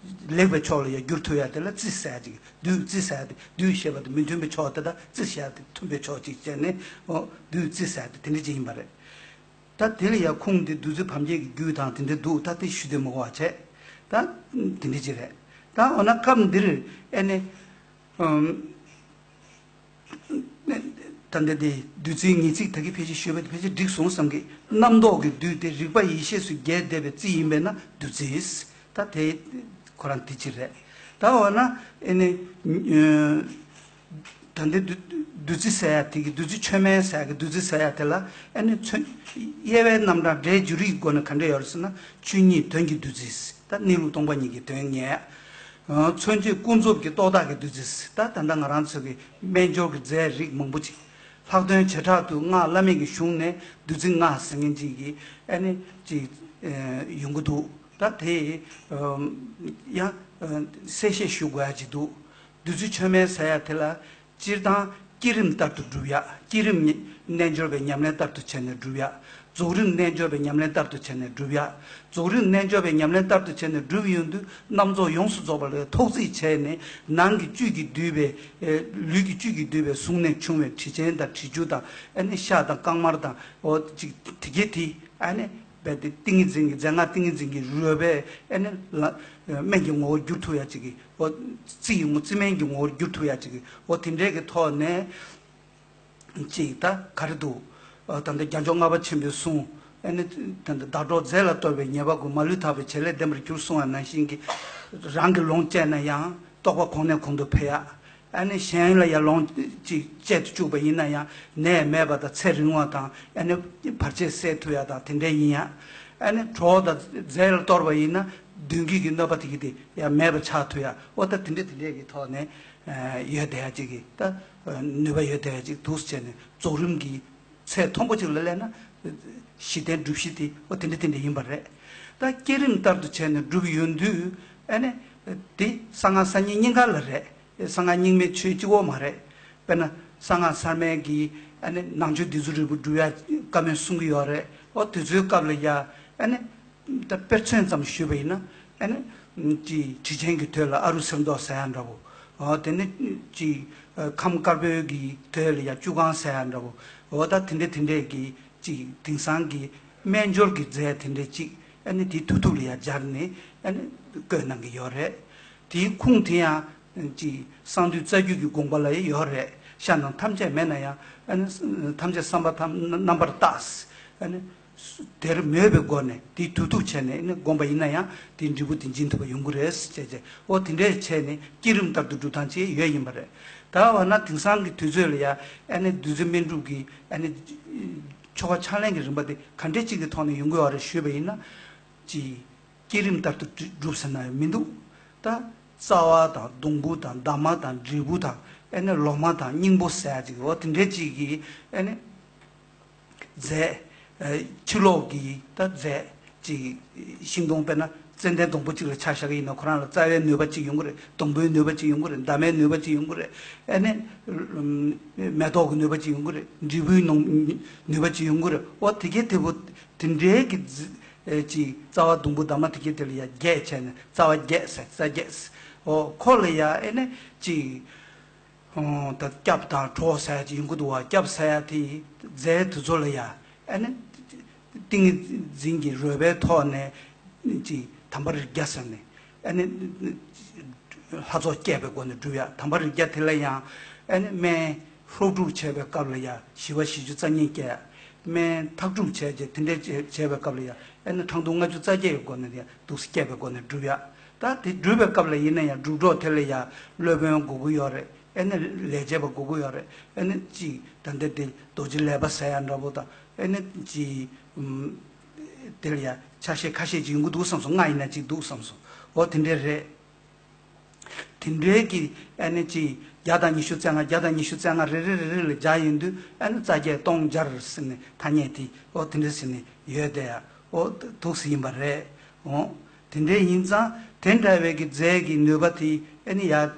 ལེགས་པའི་ཕྱོགས་ལ་ཡང་བསྒྱུར་ཐུབ་ཡ་དེ་ལ་རྩི་ཟེར་ཡ་ཅིག། བདུད་རྩི་ཟེར་ཡ་དེ། བདུད་ཞེས་པ་དེ་མི་མཐུན་པའི་ཕྱོགས་དེ་དང་། རྩི་ཟེར་ཡ་དེ་མཐུན་པའི་ཕྱོགས་ཅིག་བྱས་ནས། ཨོ་བདུད་རྩི་ཟེར་ཡ་དེ་དེ་འདྲ་ཅིག་ཡིན་པ་རེད། ད་དེ་ལ་ཡང་ཁུངས་དེ་བདུད་རྩི་བམ་བརྒྱད་ཀྱི་རྒྱུད་དང་དེ་འདྲ་འདུག། ད་དེ་ཞུ་འདོད་མི་དགོས་པ་བྱས། ད་དེ་འདྲ་ཅིག་རེད། ད་འོ་ན་སྐབས་འདིར་ཨ་ནི། ཨམ། ད་ལྟ་དེ་བདུད་རྩིའི་ངེས་ཚིག་ད་གིན་ཕལ་ཆེར་ཞུས་པ་དེ་ཕལ་ཆེར་འགྲིག་སོང་བསམ་གི། རྣམ་རྟོག་གི་བདུད་དེ་རིག་པ་ཡེ་ཤེས་སུ་རྒྱས་བསྡད་པའི་རྩི་ཡིན་པས་ན་བདུད་རྩི། ད་དེ་ཁོ་རང་དེ་ཅི་རེད། ད་འོ་ན་ཨེ་ནི། ཨ། ད་ལྟ་བདུད་བདུད་རྩི་ཟེར་ཡ་དེ་གི། བདུད་རྩི་མཆོད་སྨན་ཟེར་ཡ་གི་བདུད་རྩི་ཟེར་ཡ་དེ་ལ་ཨེ་ནི་མཚོན། དབྱེ་བའི་རྣམ་གྲངས་སྒྲའི་འཇུག་རིགས་སྒོ་ནས་ག་འདྲ་ཡོད་རེད་ཟེར་ན། ཆོས་ཉིད་དོན་གྱི་བདུད་རྩི། ད་གནས་ལུགས་སྟོང་པ་ཉིད་ཀྱི་དོན་ངེས། ཨ། མཚོན་བྱེད་ཀུན་རྫོབ་ཀྱི་རྟོག་བཏགས་ཀྱི་བདུད་རྩི། ད་ད་ལྟ་ང་རང་ཚོ་གི་སྨན་སྦྱོར་གྱི་རྫས་རིགས་མང་པོ་ཅིག། ལྷག་དོན་བྱེ་བྲག་ཏུ་སྔགས་བླ་མེད་ཀྱི་གཞུང་ནས་བདུད་རྩི་ལྔ་ཟེར་མཁན་ཅིག་གི་ཨ་ནི་ཅིག་ཨ་ཡོང་གི་འདུག། ད་དེ་ཨ་ཡང་ཨ་གསལ་བཤད་ཞུ་དགོས་ཡ་ཅིག་འདུག། བདུད་རྩི་མཆོད་སྨན་ཟེར་ཡ་དེ་ལ། སྤྱིར་བཏང་བསྐྱེད་རིམ་ལྟར་དུ་སྒྲུབ་ཡ། བསྐྱེད་རིམ་རྣལ་འབྱོར་པའི་ཉམས་ལེན་ལྟར་དུ་བྱས་ནས་སྒྲུབ་ཡ། རྫོགས་རིམ་རྣལ་འབྱོར་པའི་ཉམས་ལེན་ལྟར་དུ་བྱས་ནས་སྒྲུབ་ཡ། རྫོགས་རིམ་རྣལ་འབྱོར་པའི་ཉམས་ལེན་ལྟར་དུ་བྱས་ནས་སྒྲུབ་ཡོང་དུས། རྣམ་རྫོགས་ཡོངས་སུ་རྫོགས་པ་ལ་ཐོག་བརྩེགས་བྱས་ནས། ནང་གི་བཅུད་ཀྱིས་བསྡུས་པའི། ཨེ། ལུས་ཀྱི་བཅུད་ཀྱིས་བསྡུས་པའི་གཟུགས་ནས་བྱུང་བའི་དྲི་ཆེན་དང་དྲི་ཆུ་དང་། ཨ་ནི་ཤ་དང་རྐང་མར་དང་། འོ་ཅིག་དེ་གའི་དེ་ཨ་ནི་རྦད་དེ་ཏིང་ངེ་འཛིན་གྱི། རྫས་སྔགས་ཏིང་ངེ་འཛིན་གྱི་རོལ་པས་ཨ་ནི་ལ་སྨན་གྱི་ངོ་བོར་བསྒྱུར་ཐུབ་ཡ་ཅིག་གི། འོ་རྩི་ཡི་ངོ། རྩི་སྨན་གྱི་ངོ་བོར་བསྒྱུར་ཐུབ་ཡ་ཅིག་གི། འོ་དེ་འདྲའི་གི་ཐོག་ནས། ཅིག་ད་ག་རེ་འདུག། ཨ། ད་ལྟ་རྒྱལ་མཆོག་ལྔ་པ་ཆེན་པོའི་གསུང་། ཨ་ནི་ད་ལྟ་བདག་སྒྲོག་རྫས་ལ་གཏོར་བའི་ཉེས་པ་ཀུན། མ་ལུས་དག་པའི་བྱེད་ལས་ལྡན་པར་འགྱུར་གསུང་བ་ནང་བཞིན་གྱི། རང་གིས་ལོངས་སྤྱད་ན་ཡང་རྟོགས་པ་གོང་ནས་གོང་དུ་འཕེལ་ཡ། ཨ་ནི་གཞན་ལ་ཡང་ལོངས་ཅིག་སྤྱད་དུ་བཅུག་པ་ཡིན་ན་ཡང་ནད་མེད་པ་དང་ཚེ་རིང་བ་དང་། ཨ་ནི་བར་ཆད་སེལ་ཐུབ་ཡ་དང་དེ་འདྲ་ཡིན་ཡ། ཨ་ནི་གྲོགས་དང་རྫས་ལ་གཏོར་བ་ཡིན་ན་གདོན་བགེགས་ཀྱི་གནོད་པ་དེ་གི་དེ་ཡང་མེད་པ་ཆགས་ཐུབ་ཡ། འོ་ད་དེ་འདྲ་དེ་འདྲ་གི་ཐོག་ནས། ཨ། ཡོད་བསྡད་ཡ་ཅིག་གི་ད་ནུས་པ་ཡོད་བསྡད་ཡ་ཅིག་འདུག་ཟེར་ནས། རྫོགས་རིམ་གྱི་ཚད་མཐོན་པོ་ཅིག་ལ་སླེབས་ན་གཞི་རྟེན་སྒྲུབ་གཞི་དེ་འོ་དེ་འདྲ་དེ་འདྲ་ཡིན་པ་རེད། ད་བསྐྱེད་རིམ་ལྟར་དུ་བྱས་ནས་སྒྲུབ་ཡོང་དུས། ཨ་ནི་དེ་གསང་སྔགས་གསར་རྙིང་གཉིས་ཀ་ལ་རེད། གསང་སྔགས་རྙིང་མའི་ཆོས་གཅིག་པོ་མ་རེད། དཔེར་ན་གསང་སྔགས་གསར་མའི་གི་ཨ་ནི་ནང་ཆོས་བདུད་རྩི་རིལ་བུ་སྒྲུབ་ཡ་བཀའ་མོལ་གསུང་གི་ཡོད་རེད། འོ་དེ་ཚོའི་སྐབས་ལ་ཡ་ཨ་ནི། ད་དཔེར་མཚོན་ཙམ་ཞུས་པ་ཡིན་ན། ཨ་ནི་ཅིག་དྲི་ཆེན་གྱི་དོད་ལ་ཨ་རུ་གསེར་མདོག་ཟེར་ཡ་འདྲ་བོ། ཨོ་དེ་ནི་ཅིག་ཨ་ཁམས་དཀར་པོའི་གི་དོད་ལ་ཡ་བཅུ་གང་ཟེར་ཡ་འདྲ་བོ། ཨོ་ད་དེ་འདྲས་དེ་འདྲས་ཀྱི་ཅིག་དེང་སང་གི་སྨན་སྦྱོར་གྱི་རྫས་དེ་འདྲས་ཅིག་ཨ་ནི་དེའི་དུས་ཐུབ་ལ་ཡ་སྦྱར་ནས་ཨ་ནི་བཀོད་གནང་གི་ཡོད་རེད། དེའི་ཁུངས་དེ་ཡང་ཅིག་གསང་འདུས་རྩ་རྒྱུད་ཀྱི་དགོངས་པ་ལ་ཡ་ཡོད་རེད། ཤ་རྣམས་ཐམས་ཅད་མེད་ན་ཡང་ཨ་ནི་ཐམས་ཅད་བསམ་པ་ཐམས་རྣམ་པར་དག་ཨ་ནི། དེར་མོས་པའི་སྒོ་ནས་དེའི་དུས་ཐུབ་བྱས་ནས་ནི་བསྒོམས་པ་ཡིན་ན་ཡང་དེའི་འབྲས་བུ་དེ་འབྱིན་ཐུབ་པ་ཡོང་གི་རེད་ཅེས་བྱས། ཨོ་དེ་འདྲས་བྱས་ནས་བསྐྱེད་རིམ་ལྟར་དུ་སྒྲུབ་སྟངས་ཅིག་ཡོད་ཡིན་པ་རེད། ད་འོ་ན་དེང་སང་གི་དུས་ཚོད་ལ་ཡ་ཨ་ནི་བདུད་རྩི་སྨན་སྒྲུབ་ཀྱི་ཨ་ནི་ཆོ་ག་ཕྱག་ལེན་གྱི་རིམ་པ་དེ་ག་འདྲས་ཅིག་གི་ཐོག་ནས་ཡོང་གི་ཡོད་རེད་ཞུས་པ་ཡིན་ན། ཅིག་བསྐྱེད་རིམ་ལྟར་དུ་སྒྲུབ་ཟེར་ན་ཡང་མི་འདུག་ད་རྩ་བ་དང་སྡོང་བུ་དང་འདབ་མ་དང་འབྲས་བུ་དང་ཨ་ནི་ལོ་མ་དང་སྙིང་པོ་ཟེར་ཡ་ཅིག་འོ་དེ་འདྲས་ཅིག་གི་ཨ་ནི། རྫས། ཨ་ཕྱི་ལོགས་ཀྱི་ད་རྫས་ཅིག་ཤིང་སྡོང་དཔེར་ན་ཙན་དན་སྡོང་པོ་གཅིག་ལ་ཆ་བཞག་གི་ཡིན་ན་ཁོ་རང་ལ་རྩ་བའི་ནུས་པ་གཅིག་ཡོང་གི་རེད། སྡོང་པོའི་ནུས་པ་གཅིག་ཡོང་གི་རེད། འདབ་མའི་ནུས་པ་གཅིག་ཡོང་གི་རེད། ཨ་ནི་མེ་ཏོག་གི་ནུས་པ་གཅིག་ཡོང་གི་རེད། འབྲས་བུའི་ནང་ནུས་པ་གཅིག་ཡོང་གི་རེད། འོ་དེ་གའི་དེ་བོ་དེ་འདྲའི་གི་རྫས་ཅིག་རྩ་བ་སྡོང་པོ་འདབ་མ་དེ་གའི་དེ་ལ་ཡ་བརྒྱད་བྱས་ནས་རྩ་བ་བརྒྱད་ཟེར། རྩ་བརྒྱད་ཟེར། འོ་ཁོ་ལ་ཡ་ཨ་ནི་ཅིག་ད་སྐྱབས་དང་གྲོགས་ཟེར་ཡ་ཅིག་ཡོང་གི་འདུག་བ། སྐྱབས་ཟེར་ཡ་དེ་རྫས་དེ་ཚོ་ལ་ཡ་ཨ་ནི་ཏིང་ངེ་འཛིན་གྱི་རོལ་པའི་ཐོག་ནས་ཅིག་དམ་པ་རིགས་བརྒྱ་ཟེར་ནས་ཨ་ནི་ལྷ་ཚོགས་བསྐྱེད་པའི་སྒོ་ནས་སྒྲུབ་ཡ། དམ་པ་རིགས་བརྒྱ་དེ་ལ་ཡང་ཨ་ནི་སྨན་ལྷོ་སྒྲུབ་བྱས་པའི་སྐབས་ལ་ཡ་ཞི་བ་བཞི་བཅུ་རྩ་གཉིས་བསྐྱེད་ཡ། སྨན་ཐག་སྒྲུབ་བྱས་རྗེས་དེ་འདྲའི་བྱས་པའི་སྐབས་ལ་ཡ་ཨ་ནི་ཁྲག་འཐུང་ལྔ་བཅུ་རྩ་བརྒྱད་ཀྱི་སྒོ་ནས་ཡ་འདུག་སེ་བསྐྱེད་པའི་སྒོ་ནས་སྒྲུབ་ཡ། ད་དེ་སྒྲུབ་པའི་སྐབས་ལ་ཡིན་ན་ཡང་སྒྲུབ་གྲོགས་དེ་ལ་ཡ་སློབ་དཔོན་དགོས་ཀྱི་ཡོད་རེད། ཨ་ནི་ལས་བྱེད་པ་དགོས་ཀྱི་ཡོད་རེད། ཨ་ནི་ཅིག་ད་ལྟ་དེ་རྡོ་རྗེ་ལས་པ་ཟེར་ཡ་འདྲ་པོ་དང་ཨ་ནི་ཅིག་ཨུམ། དེ་ལ་ཡ་ཆ་ཤས་ཁ་ཤས་ཅིག་ཡོང་གི་འདུག་བསམ་སོང་། ལྔ་ཡིན་ན་ཅིག་འདུག་བསམ་སོང་། འོ་དེ་འདྲས་རེད། དེ་འདྲའི་གི་ཨ་ནི་ཅིག་བརྒྱ་དང་ཉི་ཤུ་རྩ་ལྔ་བརྒྱ་དང་ཉི་ཤུ་རྩ་ལྔ་རེ་རེ་རེ་རེ་ལ་སྦྱར་ཡོང་དུས་ཨ་ནི་རྩ་བརྒྱད་སྟོང་བརྒྱ་ཟེར་ནས་ཐ་སྙད་དེ་འོ་དེ་འདྲས་ཟེར་ནས་ཡོད་དེ་ཡ། འོ་འདུག་སེ་ཡིན་པ་རེད། འོ་དེ་འདྲས་ཡིན་ཙང་དེ་འདྲ་བའི་གི་རྫས་ཀྱི་ནུས་པ་དེ་ཨ་ནི་ཡ།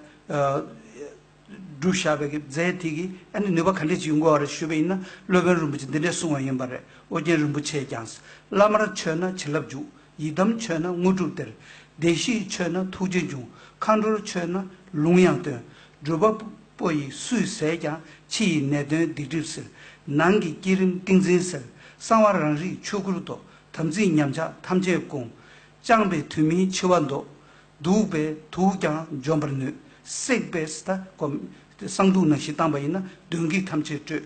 སྒྲུབ་བཞག་པའི་རྫས་དེ་གིས་ཨ་ནི་ནུས་པ་ག་འདྲས་ཅིག་ཡོང་གི་ཡོད་རེད་ཞུས་པ་ཡིན་ན། སློབ་དཔོན་རིན་པོ་ཆེས་འདི་འདྲས་གསུངས་པ་ཡིན་པ་རེད། ཨོ་རྒྱན་རིན་པོ་ཆེས་ཀྱང་། བླ་མར་མཆོད་ན་བྱིན་རླབས་འཇུག །ཡི་དམ་མཆོད་ན་དངོས་གྲུབ་སྟེར། བདེ་གཤེགས་མཆོད་ན་ཐུགས་རྗེ་འབྱུང་། མཁའ་འགྲོར་མཆོད་ན་ལུང་ཡང་སྟོན། སྒྲུབ་པ་པོ་ཡིས་སུས་ཟས་ཀྱང་། ཕྱི་ཡི་ནད་གདོན་སྡིག་སྒྲིབ་སེལ། ནང་གི་བསྐྱེད་རིམས་ཏིང་འཛིན་སེལ། གསང་བ་རང་རིག་ཆོས་སྐུར་རྟོགས། དམ་ཚིག་ཉམས་ཆག་ཐམས་ཅད་སྐོང་། བཅངས་པས་དུས་མིན་འཆི་བ་ཟློག །བདུག་པས་དུག་ཀྱང་འཇོམས་པར་ནུས། བསྲེགས་པས་ད་ཁོ་གསང་དུག་ནང་བཞིན་བཏང་པ་ཡིན་ན་གདོན་བགེགས་ཐམས་ཅད་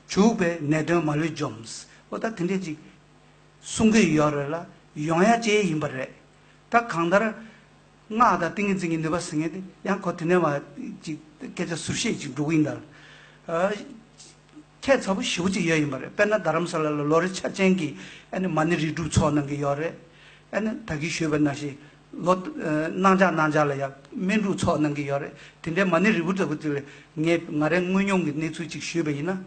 སྐྲོད། བྱུག་པས་ནད་གདོན་མ་ལུས་འཇོམས། འོ་ད་དེ་འདྲས་ཅིག་གསུང་གི་ཡོད་རེད་ལ་ཡོང་ཡ་ཅིག་ཡིན་པ་རེད། ད་གང་ལྟར་སྔགས་དང་ཏིང་ངེ་འཛིན་གྱི་ནུས་པ་ཟེར་མཁན་དེ་ཡང་ཁོ་དེ་ནས་མ་ཅིག་སྐད་ཆ་ཟུར་བཤད་ཅིག་འགྲོ་གི་ཡིན་ད། ཁྱད་མཚར་པོ་ཞེ་པོ་ཅིག་ཡོད་ཡིན་པ་རེད། དཔེར་ན་རྡ་རམ་ས་ལ་ལ་ལོ་རེ་འཆར་ཅན་གྱི་ཨ་ནི་མ་ཎི་རིལ་སྒྲུབ་ཚོགས་གནང་གི་ཡོད་རེད། ཨ་ནི་ད་གིན་ཞུས་པ་ནང་བཞིན་ལོ་ཨ་གནངས་ལྗགས་གནངས་ལྗགས་ལ་ཡང་སྨན་སྒྲུབ་ཚོགས་གནང་གི་ཡོད་རེད། དེ་འདྲའི་མ་ཎི་རིལ་བུ་ལྟ་བུ་དེ་ལ་ངས་ང་རའི་དངོས་མྱོང་གི་གནས་ཚུལ་ཅིག་ཞུས་པ་ཡིན་ན།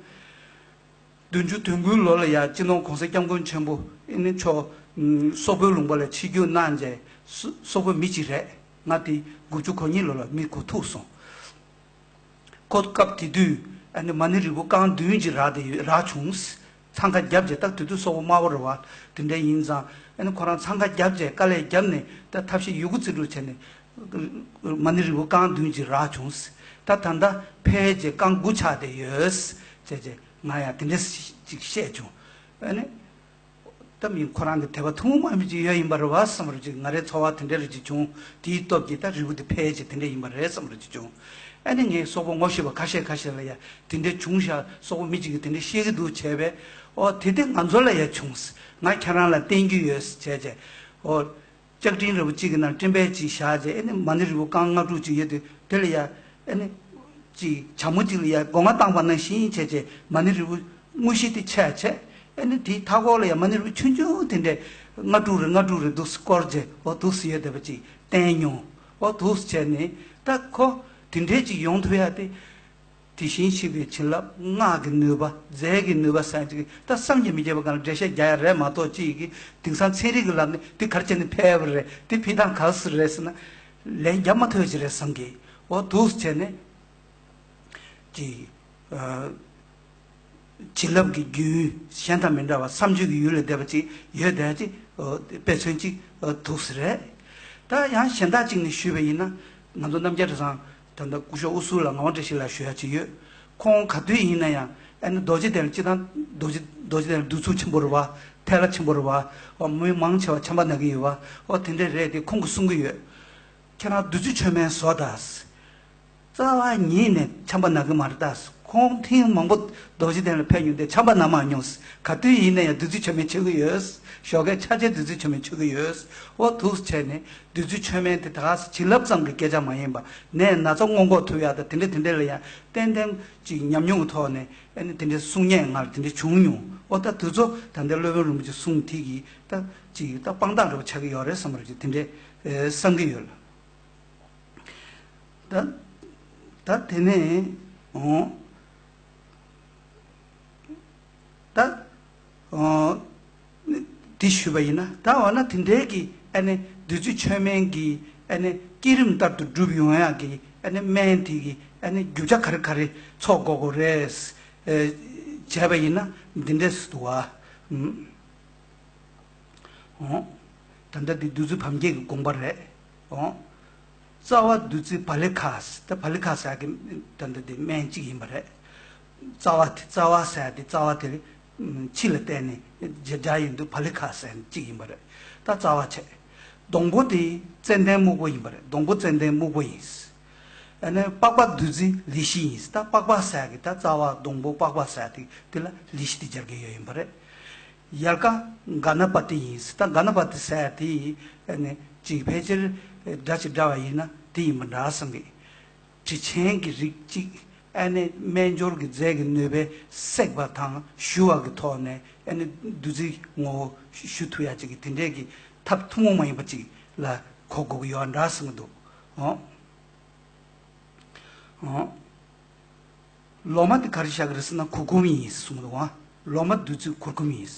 བདུན་ཅུ་དོན་དགུའི་ལོ་ལ་ཡང་སྤྱི་ནོར་༸གོང་ས་༸སྐྱབས་མགོན་ཆེན་པོ་ཨ་ནི་མཆོག་ཨ་སོག་པོའི་ལུང་པ་ལ་ཆིབས་བསྒྱུར་གནང་རྗེས་སོ་སོག་པོ་མི་གཅིག་རེད། ང་དེ་དགུ་བཅུ་གོ་གཉིས་ལོ་ལ་མི་དགུ་ཐུག་སོང་། ཁོ་སྐབས་དེ་དུས་ཨ་ནི་མ་ཎི་རིལ་བུ་རྐང་བདུན་གྱི་རག་དེ་ཡོད་རག་བྱུང་། འཚང་ཁ་བརྒྱབ་རྗེས་ད་དེ་དུས་སོག་པོ་དམར་པོ་རེད་བ། དེ་འདྲ་ཡིན་ཙང་ཨ་ནི་ཁོ་རང་འཚང་ཁ་བརྒྱབ་རྗེས་དཀའ་ལས་བརྒྱབ་ནས་ད་ཐབས་ཤེས་ཡོད་རྒུ་རྩིས་སྤྲོད་བྱས་ནས་མ་ཎི་རིལ་བུ་རྐང་བདུན་གྱི་རག་བྱུང་། ད་ད་ལྟ་འཕེལ་རྗེས་རྐང་དགུ་ཆགས་བསྡད་ཡོད། བྱས་རྗེས་ང་ཡང་དེ་འདྲ་ཞིག་བཤད་བྱུང་། ཨ་ནི། ད་མིན་ཁོ་རང་གི་དད་པ་ཐུན་མོང་མ་ཡིན་པ་ཅིག་ཡོད་ཡིན་པ་རེད་བ་བསམ་པ་ཅིག་ང་རའི་ཚོར་བ་དེ་འདྲ་རེ་ཅིག་བྱུང་། དེའི་སྟོབས་ཀྱིས་ད་རིལ་བུ་དེ་འཕེལ་ཅིག་དེ་འདྲ་ཡིན་པ་རེད་བསམ་པ་ཅིག་བྱུང་། ཨ་ནི་ངས་སོག་པོ་ངོ་ཤེས་པ་ཁ་ཤས་ཁ་ཤས་ལ་ཡ་དེ་འདྲ་བྱུང་ཤག་སོག་པོ་མི་གཅིག་གིས་དེ་འདྲ་བཤད་ཀྱི་འདུག་བྱས་པས། ཨོ་དེ་དེ་ང་ཚོ་ལ་ཡ་བྱུང་། ང་ཁྱེད་རང་ལ་བསྟན་རྒྱུ་ཡོད་བྱས་བྱས། ཨོ། ལྕགས་ཀྲིན་རིལ་བུ་གཅིག་གི་ནང་སྤྲིན་པ་གཅིག་བཞག་རྗེས་ཨ་ནི་མ་ཎི་རིལ་བུ་རྐང་ལྔ་དྲུག་ཅིག་ཡོད་དུས་དེ་ལ་ཡ་ཨ་ནི་ཅིག་བྱ་མོ་གཅིག་ལ་ཡ་སྒོ་ང་བཏང་པ་ནང་བཞིན་བྱས་རྗེས་མ་ཎི་རིལ་བུ་དངོས་གཞི་དེ་ཆད་བྱས། ཨ་ནི་དེའི་མཐའ་སྐོར་ལ་ཡ་མ་ཎི་རིལ་བུ་ཆུང་ཆུང་དེ་འདྲས་ལྔ་དྲུག་རེ་ལྔ་དྲུག་རེ་འདུག་སེ་བསྐོར་རྗེས་འོ་འདུག་སེ་ཡོད་བསྡད་པ་ཅིག་བསྟན་མྱོང་། འོ་འདུག་སེ་བྱས་ནས་ད་ཁོ་དེ་འདྲས་ཅིག་ཡོང་ཐུབ་ཡ་དེ། དེ་བཞིན་གཤེགས་པའི་བྱིན་རླབས་སྔགས་ཀྱི་ནུས་པ་རྫས་ཀྱི་ནུས་པ་ཟེར་ཅིག་ད་བསམ་གྱིས་མི་ཁྱབ་པ་སྒང་ལ་འགྲེལ་བཤད་རྒྱག་ཡ་རེད་མ་གཏོགས་ཅིག་གིས་དེང་སང་ཚན་རིག་གི་ལམ་ནས་འདི་ག་རེ་བྱས་ནས་འཕེལ་བ་རེད། འདི་འཕེལ་སྟངས་ག་ཟེ་རེད་ཟེར་ན་ལན་རྒྱག་མ་ཐུབ་ཅིག་རེད་བསམ་གི། འོ་འདུག་སེ་བྱས་ནས་ཅིག་ཨ། བྱིན་རླབས་ཀྱི་རྒྱུན་གཞན་དང་མི་འདྲ་བ་བསམ་བརྗོད་ཀྱི་ཡུལ་ལས་འདས་པ་ཅིག་ཡོད་བསྡད་ཅིག་ཨོ་དཔེ་མཚོན་ཅིག་ཨོ་འདུག་སེ་རེད། ད་ཡང་གཞན་དག་ཅིག་ནས་ཞུས་པ་ཡིན་ན་ང་ཚོ་རྣམ་རྒྱལ་གྲྭ་ཚང་ ད་ལྟ་སྐུ་ཞབས་ཨུ་སུ་ལ་ངག་དབང་བཀྲ་ཤིས་ལགས་ཞུ་ཡ་ཅིག་ཡོད། ཁོང་ག་དུས་ཡིན་ན་ཡང་ཨ་ནི་རྡོ་རྗེ་གདན་ལ་སྤྱི་བཏང་རྡོ་རྗེ་རྡོ་རྗེ་གདན་ལ་གདུག་རྩུབ་ཆེན་པོ་རེད་བ། ཐལ་བ་ཆེན་པོ་རེད་བ། མི་མང་ཆེ་བ་ཆམ་པ་ན་གི་ཡོད་བ། ཨོ་དེ་འདྲས་རེད་དེ་ཁོང་གིས་གསུང་གི་ཡོད། ཁྱེད་རང་བདུད་རྩི་མཆོད་མེ་བཟོ་དང་། རྩ་བ་ཉིད་ནས་ཆམ་པ་ན་གི་མ་རེད་ད། ཁོང་ཐེངས་མང་པོ་རྡོ་རྗེ་གདན་ལ་ཕེབས་མྱོང་དེ་ཆམ་པ་ན་མ་མྱོང་། ག་དུས་ཡིན་ན་ཡང་བདུད་རྩི་མཆོད་མེ་མཆོད་གི་ཡོད། ཞོགས་ཀས་ཆར་ཆེན་བདུད་རྩི་མཆོད་མེ་མཆོད་གི་ཡོད། ཨོ་འདུག་བྱས་ནས་བདུད་རྩི་མཆོད་མེ་དེ་ད་ག་ས་བྱིན་རླབས་ཙམ་གྱི་སྐད་ཆ་མ་ཡིན་པ། ནད་ན་ཚ་སྔོན་འགོག་ཐུབ་ཡག་དང་དེ་འདྲ་དེ་འདྲ་ལ་ཡང་ཏན་ཏན་ཅིག་ཉམས་མྱོང་གི་ཐོག་ནས་ཨ་ནི་དེ་འདྲའི་གསུང་སྙན་ངག་དེ་འདྲ་བྱུང་མྱོང་། ཨོ་ད་དུས་ཚོད་ད་ལྟའི་སློབ་དཔོན་རིན་པོ་ཆེ་གསུང་དེ་གིས་ད་ཅིག་ད་དཔང་རྟགས་འདྲ་པོ་ཆགས་ཀྱི་ཡོད་རེད་བསམ་པ་རེད་དེ་འདྲའི་བསམ་གྱི་ཡོད་ལ། ད་ད་དེ་ནས་ཨོ། ད། ཨོ། དེ་ཞུས་པ་ཡིན་ན་ད་འོ་ན་དེ་འདྲའི་གི་ཨ་ནི་བདུད་རྩི་མཆོད་མེ་གི་ཨ་ནི་བསྐྱེད་རིམ་ལྟར་དུ་སྒྲུབ་ཡོང་ཡག་གི་ཨ་ནི་སྨན་དེ་གི་ཨ་ནི་རྒྱུ་ཆ་ག་རེ་ག་རེ་ཚོགས་དགོས་དགོས་རེད། ཨེ། བྱས་པ་ཡིན་ན་འདི་འདྲས་སུ་འདུག་བ། ཨོ། ད་ལྟ་འདི་བདུད་རྩི་བམ་བརྒྱད་ཀྱི་དགོངས་པ་རེད། ཨོ། རྩ་བ་བདུད་རྩི་བ་ལི་ཁ་ཟེར་ད་བ་ལི་ཁ་ཟེར་གི་ད་ལྟ་འདི་སྨན་གཅིག་ཡིན་པ་རེད། རྩ་བ་དེ་རྩ་བ་ཟེར་དེ་རྩ་བ་དེ་ཕྱི་ལ་བལྟས་ནས་རྒྱ་རྒྱ་ཡིན་དུས་བ་ལི་ཁ་ཟེར་གཅིག་ཡིན་པ་རེད། ད་རྩ་བ་བྱས། སྡོང་པོ་དེ་ཙན་དན་སྨུག་པོ་ཡིན་པ་རེད། སྡོང་པོ་ཙན་དན་སྨུག་པོ་ཡིན། ཨ་ནི་པགས་པ་བདུད་རྩི་ལི་ཤི་ཡིན། ད་པགས་པ་ཟེར་གི་ད་རྩ་བ་སྡོང་པོ་པགས་པ་ཟེར་དེ་དེ་ལ་ལི་ཤི་དེ་སྦྱར་གི་ཡོད་ཡིན་པ་རེད། ཡལ་ག་ག་ན་པ་ཏི་ཡིན། ད་ག་ན་པ་ཏི་ཟེར་དེ་ཨ་ནི་ཅིག་ཕལ་ཆེར་སྒྲ་ཅིག་འདྲ་བ་ཡིན་ན་དེ་ཡིན་པ་འདྲ་བསམ་གི། དྲི་ཆེན་གྱི་རིགས་གཅིག་ཨ་ནི་སྨན་སྦྱོར་གྱི་རྫས་ཀྱི་ནུས་པས་བསྲེགས་པ་དང་ཞུ་བ་གི་ཐོག་ནས་ཨ་ནི་བདུད་རྩིའི་ངོ་བོ་ཞུ་ཐུབ་ཡ་ཅིག་གི་དེ་འདྲས་ཀྱི་ཐབས་ཐུན་མོང་མ་ཡིན་པ་ཅིག་ལ་གོ་དགོས་ཀྱི་ཡོད་འདྲ་བསམ་གི་འདུག་ཨོ། ཨོ། ལོ་མ་དེ་ག་རེ་བཞག་གི་རེད་ཟེར་ན་གུར་གུམ་ཡིན་གསུངས་འདུག་ཨ། ལོ་མ་བདུད་རྩི་གུར་གུམ་ཡིན།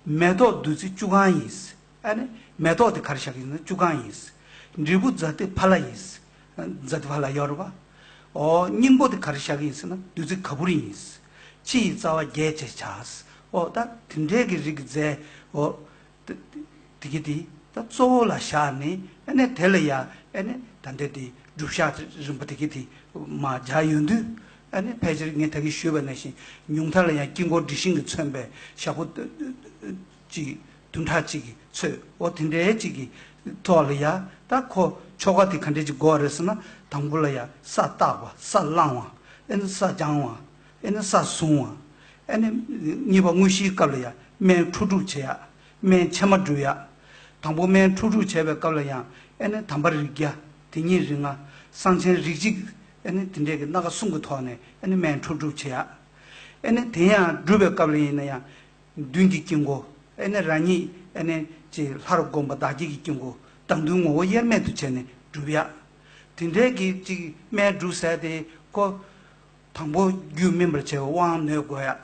མེ་ཏོག་བདུད་རྩི་བཅུ་གང་ཡིན། ཨ་ནི་མེ་ཏོག་དེ་ག་རེ་བཞག་གི་ཡིན་ན་བཅུ་གང་ཡིན། འབྲས་བུ་ཛཱ་ཏི་ཕ་ལ་ཡིན། ཛཱ་ཏི་ཕ་ལ་ཡོད་རེད་པ། ཨོ་སྙིང་པོ་དེ་ག་རེ་བཞག་གི་ཡིན་ཟེར་ན་བདུད་རྩི་ག་བུར་ཡིན། ཕྱི་ཡི་རྩ་བ་བརྒྱད་ཅེས་བྱ། ཨོ་ད་དེ་འདྲའི་གི་རིགས་རྫས་ཨོ། དེ་དེ་གི་དེ་ད་གཙོ་བོ་ལ་བཞག་ནས་ཨ་ནི་དེ་ལ་ཡ་ཨ་ནི་ད་འདི་དེ་སྒྲུབ་བྱ་རིམ་པ་དེ་གི་དེ་མ་སྦྱར་ཡོང་དུས་ཨ་ནི་ཕལ་ཆེར་ངས་ད་གི་ཞུས་པ་ནང་བཞིན་ཉུང་མཐའ་ལ་ཡང་དཀྱིལ་འཁོར་འབྲི་ཤིང་གིས་མཚོན་པའི་ཞག་པོ་གཅིག་བདུན་ཕྲག་གཅིག་གི་ཚོད་འོ་དེ་འདྲའི་གཅིག་གི་ཐོག་ལ་ཡ་ད་ཁོ་ཆོ་ག་དེ་ག་འདྲས་ཅིག་དགོས་རེད་ཟེར་ན་དང་པོ་ལ་ཡ་ས་བརྟག་པ་ས་བླང་བ་ཨ་ནི་ས་སྦྱང་བ་ཨ་ནི་ས་བཟུང་བ་ཨ་ནི་གཉིས་པ་དངོས་གཞིའི་སྐབས་ལ་ཡ་སྨན་འཁྲུ་སྒྲུབ་བྱེད་ཡ། སྨན་ཕྱེ་མ་སྒྲུབ་ཡ། དང་པོ་སྨན་འཁྲུ་སྒྲུབ་བྱས་པའི་སྐབས་ལ་ཡང་ཨེ་ནི་དམ་པ་རིགས་བརྒྱ། དེ་ཉིད་རིགས་ལྔ། གསང་ཆེན་རིགས་གཅིག་ཨེ་ནི་དེ་འདྲའི་གི་སྣ་ཁ་གསུམ་གྱི་ཐོག་ནས་ཨེ་ནི་སྨན་འཁྲུ་སྒྲུབ་བྱེད་ཡ། ཨེ་ནི་དེ་ཡང་སྒྲུབ་པའི་སྐབས་ལ་ཡིན་ན་ཡང་མདུན་གྱི་དཀྱིལ་འཁོར་ཨེ་ནི་རང་ཉིད་ཨེ་ནི་ཅིག་ལྷར་བསྒོམས་པ་བདག་བསྐྱེད་ཀྱི་དཀྱིལ་འཁོར་བདག་མདུན་ངོ་བོ་དབྱེར་མེད་དུ་བྱས་ནས་སྒྲུབ་ཡ། དེ་འདྲའི་གི་ཅིག་སྨན་སྒྲུབ་ཟེར་དེ་ཁོ། དང་པོ་རྒྱུད་སྨིན་པར་བྱེད་པའི་དབང་ནོད་དགོས་ཡ།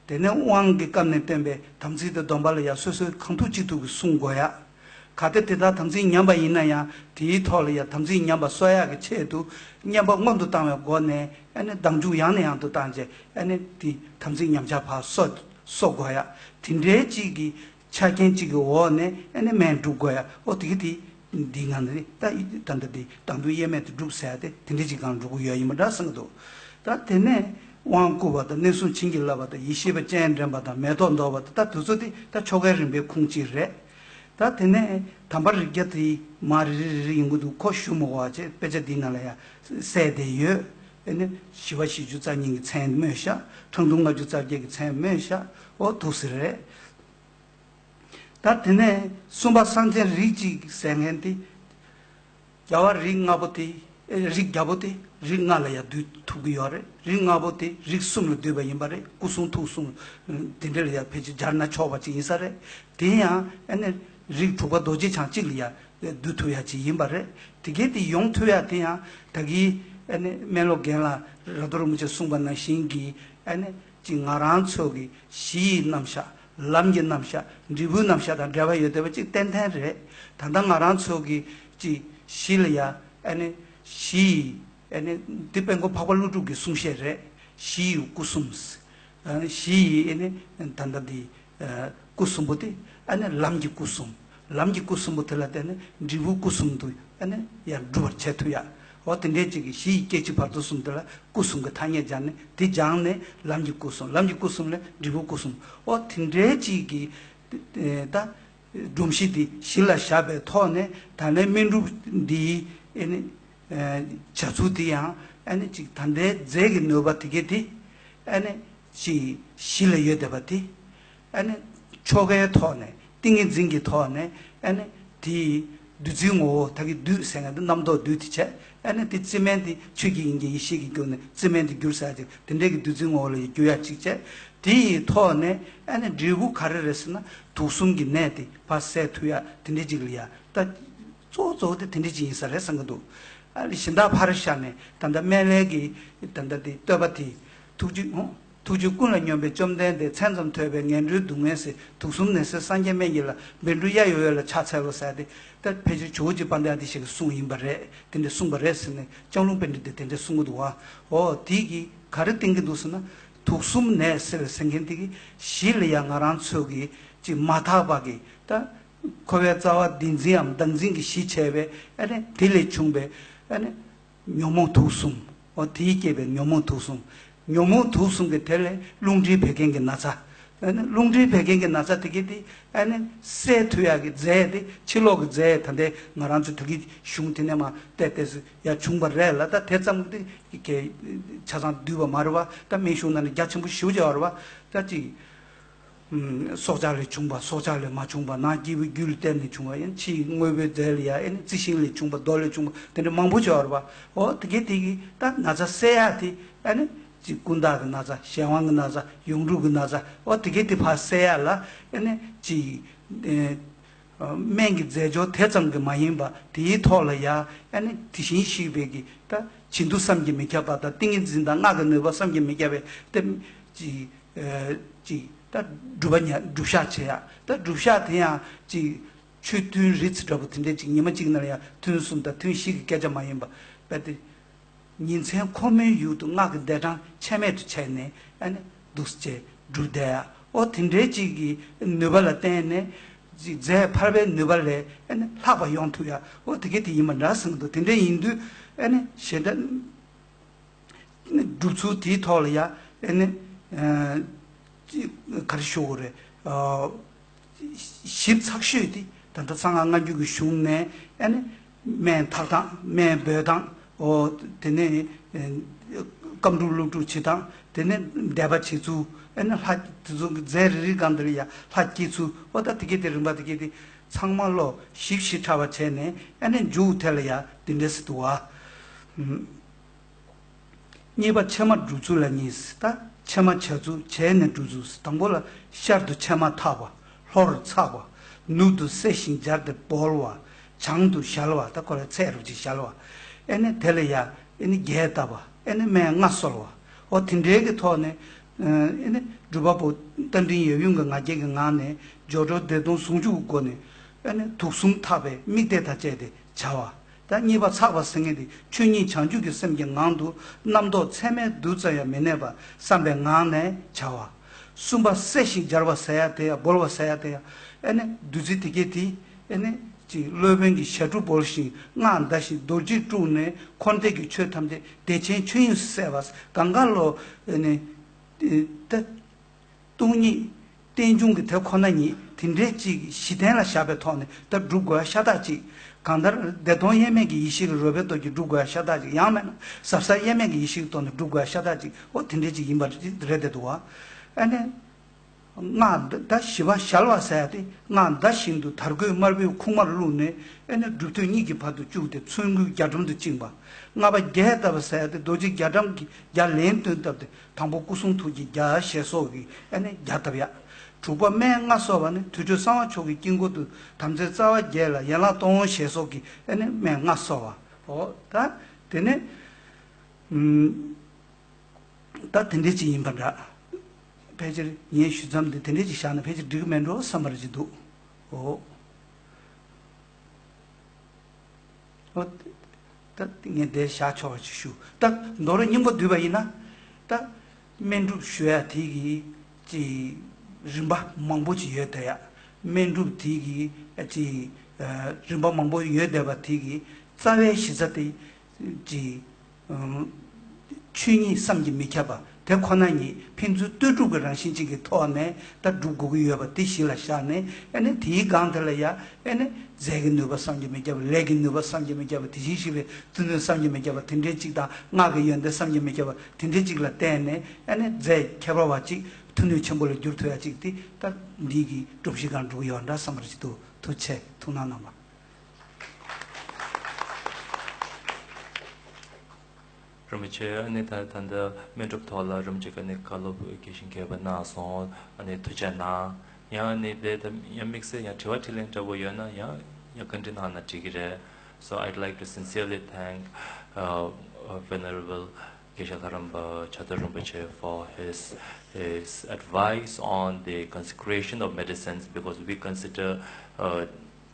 དེ་ནས་དབང་གི་སྐབས་ནས་བསྟན་པའི་དམ་ཚིག་དང་སྡོམ་པ་ལ་ཡང་སོ་སོའི་གང་ཐུབ་ཅི་ཐུབ་ཀྱིས་བསྲུང་དགོས་ཡ། གལ་ཏེ་དེ་ལྟར་དམ་ཚིག་ཉམས་པ་ཡིན་ན་ཡང་དེའི་ཐོག་ལ་ཡང་དམ་ཚིག་ཉམས་པ་གསོ་ཡག་གི་ཆེད་དུ་བསྙེན་པ་སྔོན་དུ་བཏང་བའི་སྒོ་ནས་ཨ་ནི་ལྡང་འཇུག་ཡང་ནས་ཡང་དུ་བཏང་རྗེས་ཨ་ནི་དེ་དམ་ཚིག་ཉམས་ཆག་ཕར་གསོ་གསོ་དགོས་ཡ། དེ་འདྲའི་གཅིག་གི་ཆ་རྐྱེན་གཅིག་གི་འོག་ནས་ཨ་ནི་སྨན་སྒྲུབ་དགོས་ཡ། ཨོ་དེ་གི་དེ། འདིའི་ངང་ནས་ད་ད་ལྟ་དེ་བདག་མདུན་དབྱེར་མེད་དུ་སྒྲུབ་ཟེར་ཏེ་དེ་འདྲ་ཅིག་གང་འགྲོ་གི་ཡོད་ཡིན་པ་འདྲ་བསམ་གྱི་འདུག་ད་དེ་ནས་དབང་བསྐུར་བ་དང་གནས་གསུམ་བྱིན་གྱིས་བརླབས་པ་དང་ཡེ་ཤེས་པ་སྤྱན་འདྲེན་པ་དང་མེ་ཏོག་འདོགས་པ་དང་ད་དུས་ཚོད་དེ་ད་ཆོ་གའི་རིམ་པའི་ཁུངས་གཅིག་རེད། ད་དེ་ནས་དམ་པ་རིགས་བརྒྱ་དེ་མར་རེ་རེ་རེ་རེ་ཡོང་གི་འདུག་ཁོ་ཞུ་མི་དགོས་པ་བྱས་དཔེ་ཆ་འདིའི་ནང་ལ་ཡང་གསལ་བསྡད་ཡོད། ཨེ་ནི་ཞི་བ་བཞི་བཅུ་རྩ་གཉིས་ཀྱི་མཚན་སྨོས་ཤག་ཁྲག་འཐུང་ལྔ་བཅུ་རྩ་བརྒྱད་ཀྱི་མཚན་སྨོས་ཤག་ཨོ་འདུག་སེ་རེད། ད་དེ་ནས་གསུམ་པ་གསང་ཆེན་རིགས་གཅིག་ཟེར་མཁན་དེ། རྒྱལ་བ་རིགས་ལྔ་པོ་དེ། ཨེ་རིགས་བརྒྱ་པོ་དེ་རིགས་ལྔ་ལ་ཡང་འདུས་ཐུབ་ཀྱི་ཡོད་རེད། རིགས་ལྔ་པོ་དེ་རིགས་གསུམ་ལ་འདུས་པ་ཡིན་པ་རེད། སྐུ་གསུང་ཐུགས་གསུམ་དེ་འདྲ་ལ་ཡང་ཕལ་ཆེར་སྦྱར་ན་ཆོག་པ་ཅིག་ཡིན་ས་རེད། དེ་ཡང་ཨ་ནི་རིགས་དྲུག་པ་རྡོ་རྗེ་འཆང་གཅིག་ལ་ཡང་འདུས་ཐུབ་ཡ་ཅིག་ཡིན་པ་རེད། དེ་གས་དེ་ཡོང་ཐུབ་ཡ་དེ་ཡང་ད་གིན་ཨ་ནི་སྨན་སློབ་རྒན་ལགས་ར་རྡོ་རིན་པོ་ཆེས་གསུངས་པ་ནང་བཞིན་གྱི་ཨ་ནི། ཅིག་ང་རང་ཚོ་གི་གཞི་ཡི་རྣམ་གཞག་ལམ་གྱི་རྣམ་གཞག་འབྲས་བུའི་རྣམ་གཞག་དང་འབྲེལ་བ་ཡོད་བསྡད་པ་ཅིག་ཏན་ཏན་རེད། ད་ལྟ་ང་རང་ཚོ་གི་ཅིག་གཞི་ལ་ཡ་ཨ་ནི་གཞི་ཡི་ཨ་ནི་འདི་དཔལ་མགོན་འཕགས་པ་ཀླུ་སྒྲུབ་ཀྱི་གསུང་བཤད་རེད། གཞི་ཡི་སྐུ་གསུམ། ཨ་ནི་གཞི་ཡི་ཨ་ནི་ད་ལྟ་འདི་སྐུ་གསུམ་པོ་དེ་ཨ་ནི་ལམ་གྱི་སྐུ་གསུམ། ལམ་གྱི་སྐུ་གསུམ་པོ་དེ་ལ་བརྟེན་ནས་འབྲས་བུའི་སྐུ་གསུམ་དུ་ཨ་ནི་ཡང་འགྲུབ་པར་བྱེད་ཐུབ་ཡ། འོ་དེ་འདྲའི་ཅིག་གི་གཞི་ཡི་སྐད་ཅིག་བར་དོ་གསུམ་དེ་ལ་སྐུ་གསུམ་གྱི་ཐ་སྙད་སྦྱར་ནས་དེ་སྦྱངས་ནས་ལམ་གྱི་སྐུ་གསུམ། ལམ་གྱི་སྐུ་གསུམ་ལས་འབྲས་བུ་སྐུ་གསུམ། འོ་དེ་འདྲའི་ཅིག་གི་ད་སྒྲོམ་གཞི་དེ་གཞི་ལ་བཞག་པའི་ཐོག་ནས་ད་ལན་སྨན་སྒྲུབ་འདིའི་ཨེ་ནི་བྱ་ཚུལ་དེ་ཡང་ཨེ་ནི་ཅིག་ད་ལྟའི་རྫས་ཀྱི་ནུས་པ་དེ་གས་དེ་ཨེ་ནི་ཅིག་གཞི་ལ་ཡོད་བསྡད་པ་དེ། ཨ་ནི་ཆོ་གའི་ཐོག་ནས་ཏིང་ངེ་འཛིན་གྱི་ཐོག་ནས་ཨ་ནི་དེའི་བདུད་རྩིའི་ངོ་བོ་ད་གི་བདུད་ཟེར་མཁན་དེ་རྣམ་རྟོག་བདུད་དེ་བྱས། ཨ་ནི་དེ་རྩི་སྨན་དེ་ཆོས་ཀྱི་དབྱིངས་ཀྱི་ཡེ་ཤེས་ཀྱིས་བསྒྱུར་ནས་རྩི་སྨན་དེ་བསྒྱུར་ཟེར་ཡ་ཅིག་དེ་འདྲའི་གི་བདུད་རྩིའི་ངོ་བོ་ལ་ཡི་བསྒྱུར་ཡ་ཅིག་བྱས། དེ་ཡི་ཐོག་ནས་ཨ་ནི་འབྲས་བུ་ག་རེ་རེད་ཟེར་ན་དུག་གསུམ་གྱི་ནད་དེ་ཕར་སེལ་ཐུབ་ཡ་དེ་འདྲའི་ཅིག་ལ་ཡ་ད། གཙོ་བོ་གཙོ་བོ་དེ་དེ་འདྲ་ཅིག་ཡིན་ས་རེད་བསམ་གྱི་འདུག་ཨ་ནི་གཞན་དག་ཕར་བཞག་ནས་ད་ལྟ་སྨན་བླའི་གི་ད་ལྟ་དེ་བསྟོད་པ་དེ་ཐུགས་རྒྱུད་ཧོ། ཐུགས་རྒྱུད་ཀུན་ལ་སྙོམས་པའི་བཅོམ་ལྡན་འདས། མཚན་ཙམ་ཐོས་པས་ངན་འགྲོའི་སྡུག་བསྔལ་སེལ། དུག་གསུམ་ནད་སེལ་སངས་རྒྱས་སྨན་གྱི་བླ། བཻ་ཌཱུརྱ་ཡོ་ཡོ་ལ་ཕྱག་འཚལ་ལོ་ཟེར་ཏེ་ད་ཕལ་ཆེར་ཇོ་བོ་རྗེ་དཔལ་ལྡན་ཨ་ཏི་ཤ་གི་གསུང་ཡིན་པ་རེད། དེ་འདྲ་གསུངས་པ་རེད་ཟེར་ནས་ལྕང་ལུང་པཎྜི་ཏས་དེ་འདྲ་གསུང་གི་འདུག་བ། འོ་དེ་གི་ག་རེ་བསྟན་གྱི་འདུག་ཟེར་ན་དུག་གསུམ་ནད་སེལ་ཟེར་མཁན་དེ་གི་གཞི་ལ་ཡང་ང་རང་ཚོ་གི་ཅིག་མ་དག་པ་གི་ད། འཁོར་བའི་རྩ་བ་བདེན་འཛིན་འམ་བདག་འཛིན་གྱི་གཞི་བྱས་པའི་ཨ་ནི་དེ་ལས་བྱུང་བའི་ཨ་ནི་ཉོན་མོངས་དུག་གསུམ། འོ་དེས་བསྐྱེད་པའི་ཉོན་མོངས་དུག་གསུམ། ཉོན་མོངས་དུག་གསུམ་གྱི་དེ་ལས་རླུང་མཁྲིས་བད་ཀན་གྱི་ན་ཚ། ཨ་ནི་རླུང་མཁྲིས་བད་ཀན་གྱི་ན་ཚ་དེ་གི་དེ་ཨ་ནི་སེལ་ཐུབ་ཡག་གི་རྫས་དེ་ཕྱི་ལོགས་ཀྱི་རྫས་ད་ལྟའི་ང་རང་ཚོ་ད་གི་གཞུང་དེ་ནས་མར་བལྟས་བལྟས་སུ་ཡ་བྱུང་བ་རེད་ལ། ད་དེ་ཙམ་གྱི་དེ་གི་ཆ་ཚང་བསྡུས་པ་མ་རེད་བ། ད་སྨན་གཞུང་ནང་ནས་རྒྱ་ཆེན་པོ་ཞེ་པོ་ཅིག་ཡོད་རེད་བ། ད་ཅིག་སྲོག་ཆགས་ལས་བྱུང་བ། སྲོག་ཆགས་ལས་མ་བྱུང་བ། ནང་སྐྱེས་བུའི་རྒྱུད་ལ་བརྟེན་ནས་བྱུང་བ། ཡང་ཕྱིའི་དངོས་པོའི་རྫས་ལ་ཡ་ཨེ་ནི་རྩི་ཤིང་ལས་བྱུང་བ། རྡོ་ལས་བྱུང་བ། དེ་འདྲ་མང་པོ་ཅིག་ཡོད་རེད་བ། འོ་དེ་གས་དེ་གི་ད་ན་ཚ་སེལ་ཡག་དེ་ཨེ་ནི་ཅིག་ཀུན་བརྟགས་ཀྱི་ན་ཚ། གཞན་དབང་གི་ན་ཚ། ཡོངས་གྲུབ་ཀྱི་ན་ཚ། འོ་དེ་གས་དེ་ཕར་སེལ་ཡག་ལ་ཨེ་ནི་ཅིག་ཨེ་སྨན་གྱི་རྫས་སྦྱོར་དེ་ཙམ་གྱིས་མ་ཡིན་པ་དེའི་ཐོག་ལ་ཡ་ཨེ་ནི་དེ་བཞིན་གཤེགས་པའི་གི་ད་བྱིན་མཐུ་བསམ་གྱིས་མི་ཁྱབ་པ་དང་ཏིང་ངེ་འཛིན་དང་སྔགས་ཀྱི་ནུས་པ་བསམ་གྱིས་མི་ཁྱབ་པའི་དེ་ཅིག་ཨེ་ཅིག་ད་སྒྲུབ་པ་ཉ་སྒྲུབ་ཞག་བྱེད་ཡག་ད་སྒྲུབ་ཞག་དེ་ཡང་ཅིག་ཆོས་ཐུན་རེ་ཚེ་འདྲ་པོ་དེ་འདྲས་ཅིག་ཉི་མ་གཅིག་ནང་ལ་ཡང་ཐུན་གསུམ་དང་ཐུན་བཞི་གི་སྐད་ཆ་མ་ཡིན་པ་རྦད་དེ། ཉིན་མཚན་ཁོ་མོའི་ཡུལ་དུ་སྔགས་ཀྱི་ཟློས་གྲངས་ཆད་མེད་དུ་བྱས་ནས་ཨ་ནི་འདུག་སེ་བྱས་སྒྲུབ་བསྡད་ཡག་འོ་དེ་འདྲའི་ཅིག་གི་ནུས་པ་ལ་བརྟེན་ནས་ཅིག་རྫས་འཕར་པའི་ནུས་པ་ལས་ཨ་ནི་ལྷག་པ་ཡོང་ཐུབ་ཡག་འོ་དེ་གས་དེ་ཡིན་པ་འདྲ་བསམ་གྱི་འདུག་དེ་འདྲ་ཡིན་དུས་ཨ་ནི་གཞན་དག་སྒྲུབ་ཚུལ་དེའི་ཐོག་ལ་ཡ་ཨེ་ནི་ཨ་ཅི་ག་རེ་ཞུ་དགོས་རེད། ཨ་ཞིབ་ཚགས་ཤོས་དེ་ད་ལྟ་གསང་སྔགས་སྔ་འགྱུར་གྱི་གཞུང་ནས་ཨེ་ནི་སྨན་འཐག་སྟངས། སྨན་འབོལ་སྟངས། འོ་དེ་ནས་ཨེ་སྐམ་སྒྲུབ་བླུགས་སྒྲུབ་བྱེད་སྟངས། དེ་ནས་བཟླས་པ་བྱེད་ཚུལ། ཨེ་ནི་ལྷ་དེ་ཚོ་གི་རྫས་རེ་རེའི་སྒང་དེ་ལ་ཡ་ལྷ་བསྐྱེད་ཚུལ། འོ་ད་དེ་གས་དེ་རིམ་པ་དེ་གས་དེ་ཚང་མ་ལོ་ཞིབ་ཞིབ་ཕྲ་བ་བྱས་ནས་ཨེ་ནི་མཇུག་དེ་ལ་ཡ་དེ་འདྲས་སེ་འདུག་བ། གཉིས་པ་ཕྱེ་མ་སྒྲུབ་ཚུལ་ལ་གཉིས། ད་ཕྱེ་མ་བྱ་ཚུལ། བྱས་ནས་སྒྲུབ་ཚུལ། དང་པོ་ལ་ཤར་དུ་ཕྱེ་མ་འཐག་པ། ལྷོར་ཚགས་པ། ནུབ་ཏུ་བསྲེ་ཞིང་སྦྱར་ཏེ་བོལ་བ། བྱང་དུ་བཞལ་བ། ད་ཁོ་ལ་ཚད་རུབ་ཅིག་བཞལ་བ། ཨེ་ནི་དེ་ལ་ཡ་ཨེ་ནི་རྒྱས་བཏབ་པ། ཨེ་ནི་སྨན་ལྔ་གསོལ་བ། འོ་དེ་འདྲའི་གི་ཐོག་ནས་ཨེ་ནི་སྒྲུབ་པ་པོ་རྟ་མགྲིན་ཡབ་ཡུམ་གྱི་ང་རྒྱལ་གྱི་ངང་ནས་སྦྱོར་སྒྲོལ་བདེ་སྟོང་ཟུང་འཇུག་གི་སྒོ་ནས་ཨེ་ནི་དུག་གསུམ་འཐག་པའི་དམིགས་གཏད་དང་བཅས་ཏེ་བྱ་བ། ད་གཉིས་པ་ཚགས་པ་ཟེར་མཁན་དེ་ཆོས་ཉིད་བྱང་ཆུབ་ཀྱི་སེམས་ཀྱི་ངང་དུ་རྣམ་རྟོག་ཚད་མའི་རྡུལ་ཙམ་ཡང་མི་གནས་པར་བསམ་པའི་ངང་ནས་བྱ་བ། གསུམ་པ་བསྲེ་ཞིང་སྦྱར་བ་ཟེར་ཡ་དེ་ཡང་བོལ་བ་ཟེར་ཡ་དེ་ཡང་ཨེ་ནི་བདུད་རྩི་དེ་གས་དེ་ཨེ་ནི་ཅིག་སློབ་དཔོན་གྱི་ཞབས་དྲུང་བོར་ཞིང་སྔགས་བཟླ་ཞིང་རྡོ་རྗེ་དཀྲུགས་ནས་འཁོར་འདས་ཀྱི་ཆོས་ཐམས་ཅད་བདེ་ཆེན་ཆོས་དབྱིངས་སུ་གསལ་བ་གང་ག་ལོ་ཨེ་ནི་ད། སྟོང་ཉིད། རྟེན་འབྱུང་གི་དེ་ཁོ་ན་ཉིད་དེ་འདྲའི་ཅིག་གཞི་རྟེན་ལ་བཞག་པའི་ཐོག་ནས་ད་སྒྲུབ་དགོས་ཤ་སྟག་ཅིག་གང་ལྟར་བདེ་སྟོང་དབྱེར་མེད་ཀྱི་ཡེ་ཤེས་ཀྱི་རོལ་པའི་སྟོབས་ཀྱིས་སྒྲུབ་དགོས་ཤ་སྟག་ཅིག་ཡང་མིན་ན་ཟབ་གསལ་དབྱེར་མེད་ཀྱི་ཡེ་ཤེས་ཀྱི་སྟོབས་ནས་སྒྲུབ་དགོས་ཤ་སྟག་ཅིག་འོ་དེ་འདྲའི་ཅིག་ཡིན་པ་རེད་བསྡད་འདུག་བ། ཨ་ནི། སྔགས་ད་བཞི་པ་བཞལ་བ་ཟེར་ཡ་དེ་སྔགས་བཟླ་བཞིན་དུ་དར་གོས་དམར་པོའི་ཁུག་མར་བླུགས་ནས་ཨ་ནི་སྒྲུབ་ཐོད་གཉིས་ཀྱི་བར་དུ་བཅུག་སྟེ་ཚོན་གུ་རྒྱ་གྲམ་དུ་བཅིངས་པ། ལྔ་པ་རྒྱས་བཏབ་པ་ཟེར་ཡ་དེ་རྡོ་རྗེ་རྒྱ་གྲམ་གྱི་རྒྱ་ལན་བཏོན་བཏབ་སྟེ། དང་པོ་སྐུ་གསུང་ཐུགས་ཀྱི་རྒྱ་ཞེས་སོགས་ཀྱིས་ཨ་ནི་རྒྱ་བཏབ་ཡ། དྲུག་པ་སྨན་ལྔ་གསོལ་བ་ནི་དུས་སྦྱོར་གསང་བ་མཆོག་གི་དཀྱིལ་འཁོར་དུ་དམ་རྫས་རྩ་བ་བརྒྱད་ལ་ཡན་ལག་སྟོང་ཞེས་སོགས་ཀྱིས་ཨ་ནི་སྨན་ལྔ་གསོལ་བ། འོ་ད་དེ་ནས་ཨུམ། ད་དེ་འདྲས་ཅིག་ཡིན་པ་འདྲ། ཕལ་ཆེར་ངས་ཞུ་མཚམས་འདི་དེ་འདྲས་ཅིག་བཞག་ན་ཕལ་ཆེར་འགྲིག་གི་མེད་འགྲོ་བསམ་པ་རེ་ཅིག་འདུག་འོ། འོ། ད་ངས་འདིར་བཞག་ཆོག་པ་ཅིག་ཞུ། ད་མདོར་སྙིང་པོ་བསྡུས་པ་ཡིན་ན། ད་སྨན་སྒྲུབ་ཞུ་ཡ་དེ་གི་ཅིག་རིམ་པ་མང་པོ་ཅིག་ཡོད་བསྡད་ཡ། སྨན་སྒྲུབ་དེ་གི་ཅིག་རིམ་པ་མང་པོ་ཡོད་བསྡད་པ་དེ་གི་རྩ་བའི་གཞི་རྩ་དེ། ཀྱི་ཆོས་ཉིད་བསམ་གྱིས་མི་ཁྱབ་པ་དེ་ཁོ་ན་ཉིད་ཕན་ཚུན་ལྟོས་གྲུབ་ཀྱི་རང་བཞིན་གཅིག་གི་ཐོག་ནས་ད་སྒྲུབ་དགོས་ཀྱི་ཡོད་པ་དེ་གཞི་ལ་བཞག་ནས། ཨ་ནི་དེའི་སྒང་དེ་ལ་ཡ་ཨ་ནི་རྫས་ཀྱི་ནུས་པ་བསམ་གྱིས་མི་ཁྱབ་པ། ལས་ཀྱི་ནུས་པ་བསམ་གྱིས་མི་ཁྱབ་པ། དེ་བཞིན་གཤེགས་པའི་བརྩོན་འགྲུས་བསམ་གྱིས་མི་ཁྱབ་པ་དེ་འདྲའི་གཅིག་དང་། སྔགས་ཀྱི་ཡོན་ཏན་བསམ་གྱིས་མི་ཁྱབ་པ་དེ་འདྲའི་གཅིག་ལ་བརྟེན་ནས། ཨ་ནི་རྫས་ཁྱད་པར་བ་གཅིག་མཐུ་ནུས་ཆེན་པོ་ལ་འགྱུར་ཐུབ་ཡ་གཅིག་དེ་ད་འདི་གི་སྒྲུབ་གཞི་སྒང་འགྲོ་གི་ཡོད་འདྲ་བསམ་པ་ཞིག་འདུག་ཐུགས་རྗེ་ཆེ། ཐུགས་སྣང་གནང་བ། རིན་པོ་ཆེ། ཨ་ནི་ད་ད་ལྟ་སྨན་སྒྲུབ་ཐོག་ལ་རིན་པོ་ཆེ་གིས་ནི་བཀའ་སློབ་རྒྱས་ཤིང་རྒྱས་པ་གནང་སོང་། ཨ་ནི་ཐུགས་རྗེ་གནང་། ཡང་ཨ་ནི་དེ་ད་ཡང་དམིགས་བསལ་ཡང་དྲི་བ་དྲིས་ལན་འདྲ་པོ་ཡོད་ན་ཡང་ཡང་བཀའ་འདྲི་གནང་ན་འགྲིག་གི་རེད། So I'd like to sincerely thank, uh, uh, Venerable Geshe Tharampa Chadar Rinpoche for his, his advice on the consecration of medicines, because we consider, uh,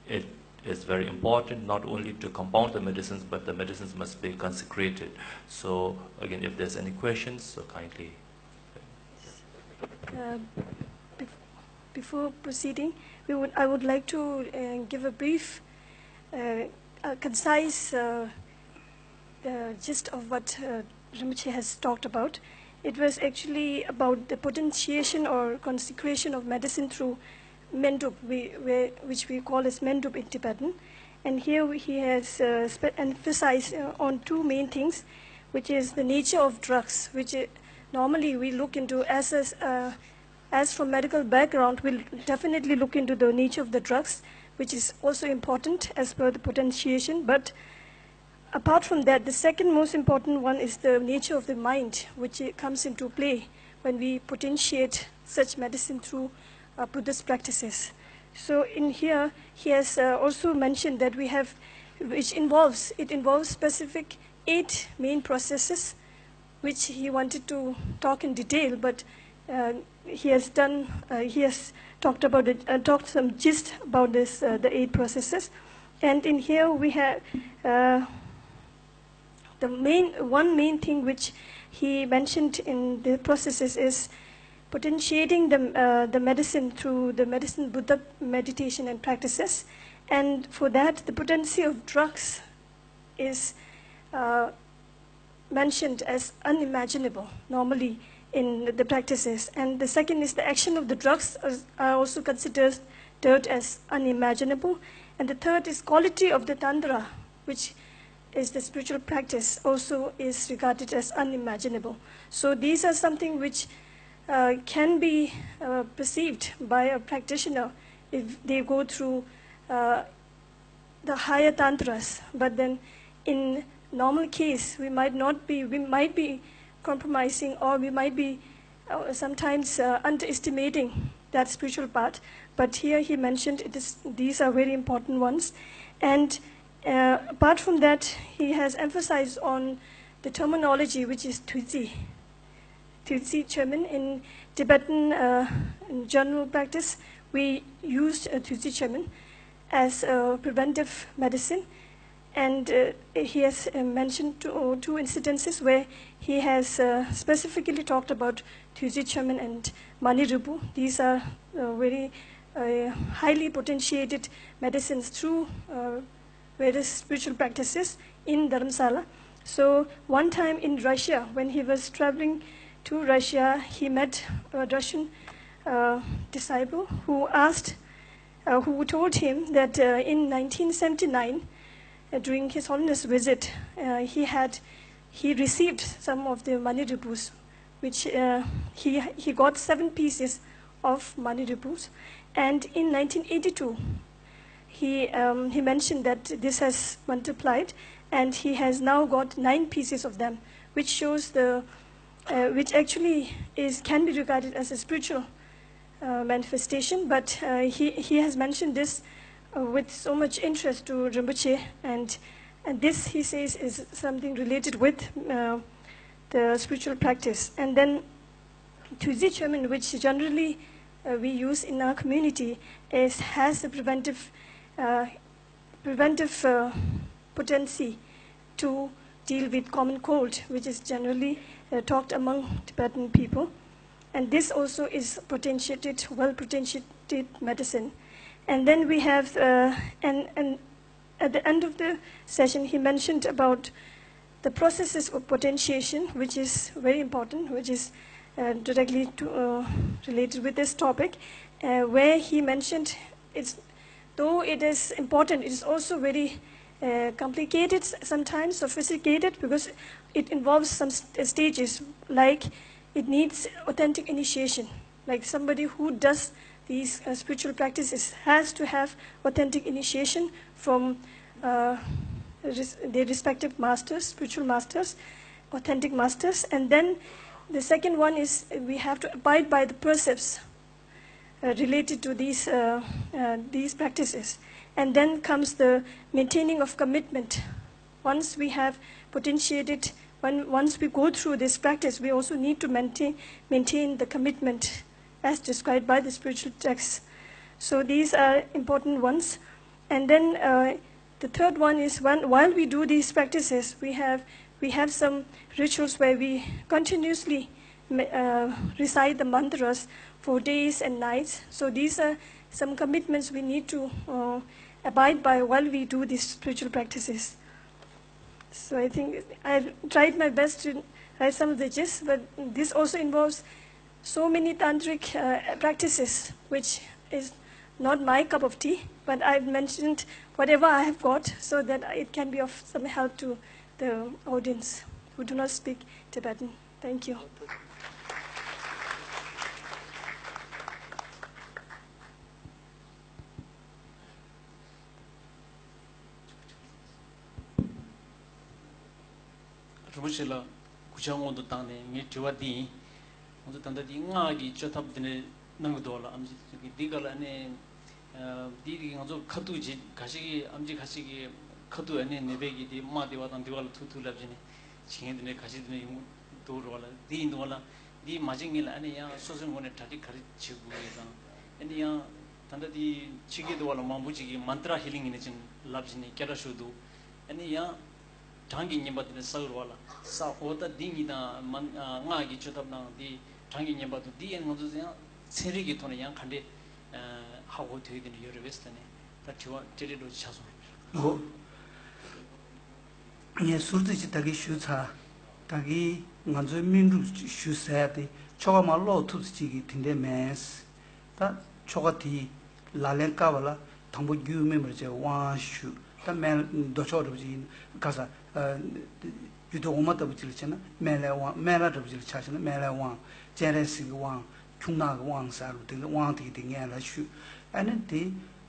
it is very important not only to compound the medicines, but the medicines must be consecrated. So again, if there's any questions, so kindly. Uh, bef- before proceeding, we would, I would like to uh, give a brief, uh, a concise uh, uh, gist of what uh, Rinpoche has talked about. It was actually about the potentiation or consecration of medicine through Mendrup, we, we, which we call as Mendrup in Tibetan. And here he has uh, spe- emphasized uh, on two main things, which is the nature of drugs, which uh, normally we look into as a, uh, as from medical background, we'll definitely look into the nature of the drugs, which is also important as per the potentiation. But apart from that, the second most important one is the nature of the mind, which uh, comes into play when we potentiate such medicine through uh, Buddhist practices. So in here, he has uh, also mentioned that we have, which involves, it involves specific eight main processes, which he wanted to talk in detail, but uh, he has done, uh, he has talked about it, uh, talked some gist about this, uh, the eight processes. And in here we have uh, the main, one main thing which he mentioned in the processes is potentiating the, uh, the medicine through the medicine Buddha meditation and practices. And for that, the potency of drugs is uh, mentioned as unimaginable normally in the practices. And the second is the action of the drugs are, are also considered as unimaginable. And the third is quality of the tantra, which is the spiritual practice, also is regarded as unimaginable. So these are something which uh, can be uh, perceived by a practitioner if they go through uh, the higher tantras. But then in normal case, we might not be, we might be compromising, or we might be uh, sometimes uh, underestimating that spiritual part. But here he mentioned it is, these are very important ones. And uh, apart from that, he has emphasized on the terminology, which is tuzi. Tuzi Chomin. In Tibetan uh, in general practice, we used uh, Tuzi Chomin as a preventive medicine. And uh, he has uh, mentioned two, two incidences where he has uh, specifically talked about Tuzi Chomin and Mani Ripu. These are uh, very uh, highly potentiated medicines through uh, various spiritual practices in Dharamsala. So, one time in Russia, when he was traveling to Russia, he met a Russian uh, disciple who asked, uh, who told him that uh, in nineteen seventy-nine, uh, during His Holiness' visit, uh, he had he received some of the Mani Ripus, which uh, he he got seven pieces of Mani Ripus, and in nineteen eighty-two, he um, he mentioned that this has multiplied, and he has now got nine pieces of them, which shows the uh, which actually is can be regarded as a spiritual uh, manifestation. But uh, he he has mentioned this uh, with so much interest to Rinpoche, and and this he says is something related with uh, the spiritual practice. And then Tuzi Chomin, which generally uh, we use in our community, is has a preventive uh, preventive uh, potency to deal with common cold, which is generally uh, talked among Tibetan people. And this also is potentiated, well potentiated medicine. And then we have, uh, and, and at the end of the session, he mentioned about The processes of potentiation, which is very important, which is uh, directly to, uh, related with this topic, uh, where he mentioned it's though it is important, it is also very uh, complicated, sometimes sophisticated, because it involves some st- stages, like it needs authentic initiation. Like somebody who does these uh, spiritual practices has to have authentic initiation from uh, res- their respective masters, spiritual masters, authentic masters. And then the second one is we have to abide by the precepts uh, related to these uh, uh, these practices. And then comes the maintaining of commitment. Once we have potentiated, when once we go through this practice, we also need to maintain maintain the commitment as described by the spiritual texts. So these are important ones. And then uh, the third one is when, while we do these practices, we have we have some rituals where we continuously uh, recite the mantras for days and nights. So these are some commitments we need to uh, abide by while we do these spiritual practices. So I think I tried my best to write some of the gist, but this also involves so many tantric uh, practices, which is not my cup of tea, but I've mentioned whatever I have got so that it can be of some help to the audience who do not speak Tibetan. Thank you. རིན་པོ་ཆེ་ལགས་སྐུ་ཕྱྭ་སྔོན་དུ་བཏང་ནས་ངའི་དྲི་བ་འདི་ཡིན། ང་ཚོ་ད་ལྟ་འདི་སྔགས་ཀྱི་བཅོས་ཐབས་འདི་འདྲ་གནང་གི་འདུག་ལ། ཨམ་ཆི་འདི་ག་ལ་ཨ་ནི་འདི་ང་ཚོ་ཁ་ཐུག་བྱེད་ག་ཞིག་གི་ཨམ་ཆི་ཁ་ཞིག་གི་ཁ་ཐུག་ཨ་ནི་ནད་པའི་གི་འདི་དམག་འདི་བ་དང་འདི་བ་ལ་ཐུག་ཐུག་ལབ་བྱས་ནས་བྱེད་མཁན་འདི་འདྲ་ག་ཞིག་འདི་འདྲ་ཡོང་གི་འདུག་རོགས་ལ། འདི་ཡིན་འདུག་ལ། འདི་མ་བྱེད་མཁན་ལ་ཨ་ནི་ཡང་སོ་སོའི་ངོས་ནས་གྲ་སྒྲིག་ག་རེ་བྱེད་དགོས་ཡོད་དང་། ཨ་ནི་ཡང་ད་ལྟ་འདི་ཕྱི་རྒྱལ་དུ་བ་ལ་མང་པོ་ཅིག་གིས་མན་ཏྲ་ཧི་ལིང་ཡིན་ནི་ཅིག་ལབ་བྱས་ནས་སྐད་གྲགས་ཤོར་འདུག་ཨ་ནི་ཡང་གྲངས་ཀྱི་བསྙེན་པ་དེ་ནི་ས་ཡོར་བ་ལ་ས་འོ་ད་འདི་གཉིས་དང་མ་སྔགས་ཀྱི་བཅོས་ཐབས་དང་འདི་གྲངས་ཀྱི་བསྙེན་པ་དང་འདི་ཡང་ང་ཚོ་ཡང་ཚན་རིག་གི་ཐོག་ནས་ཡང་ག་འདྲས་ཧ་གོ་ཐུབ་ཡོད་དེ་ནི་ཡོད་རེད་བས་ཟེར་ནས་ད་དྲི་བ་སྤྲེལ་སྤྲེལ་འགྲོ་ཆགས་སོང་། འོ། ངས་ཟུར་ཙམ་ཞིག་ད་གིན་ཞུས་ཚར། ད་གིན་ང་ཚོའི་སྨིན་སྒྲུབ་ཞུ་ཟེར་ཡ་དེ་ཆོ་ག་མར་ཀློག་ཐུབ་ཙམ་ཅིག་གིས་དེ་འདྲས་མེད། ད་ཆོ་ག་དེ་ལག་ལེན་བཀལ་བ་ལ་དང་པོ་རྒྱུད་སྨིན་པར་བྱེད་པའི་དབང་ཞུ། ད་སྨན་མདོ་ཆོག་འདྲ་པོ་ཅིག་ཡིན་ག་ས། རྒྱུད་སྡེ་འོག་མ་ལྟ་བུ་ཅིག་ལ་བྱས་ན་སྨན་བླའི་དབང་། སྨན་བླ་འདྲ་པོ་ཅིག་ལ་ཆ་བཞག་ན་སྨན་བླའི་དབང་། སྤྱན་རས་གཟིགས་ཀྱི་དབང་། ཁྱུང་ནག་གི་དབང་ཟེར་བ་དེ་དབང་དེ་གི་དེ་སྔོན་ལ་ཞུས། ཨ་ནི་དེ་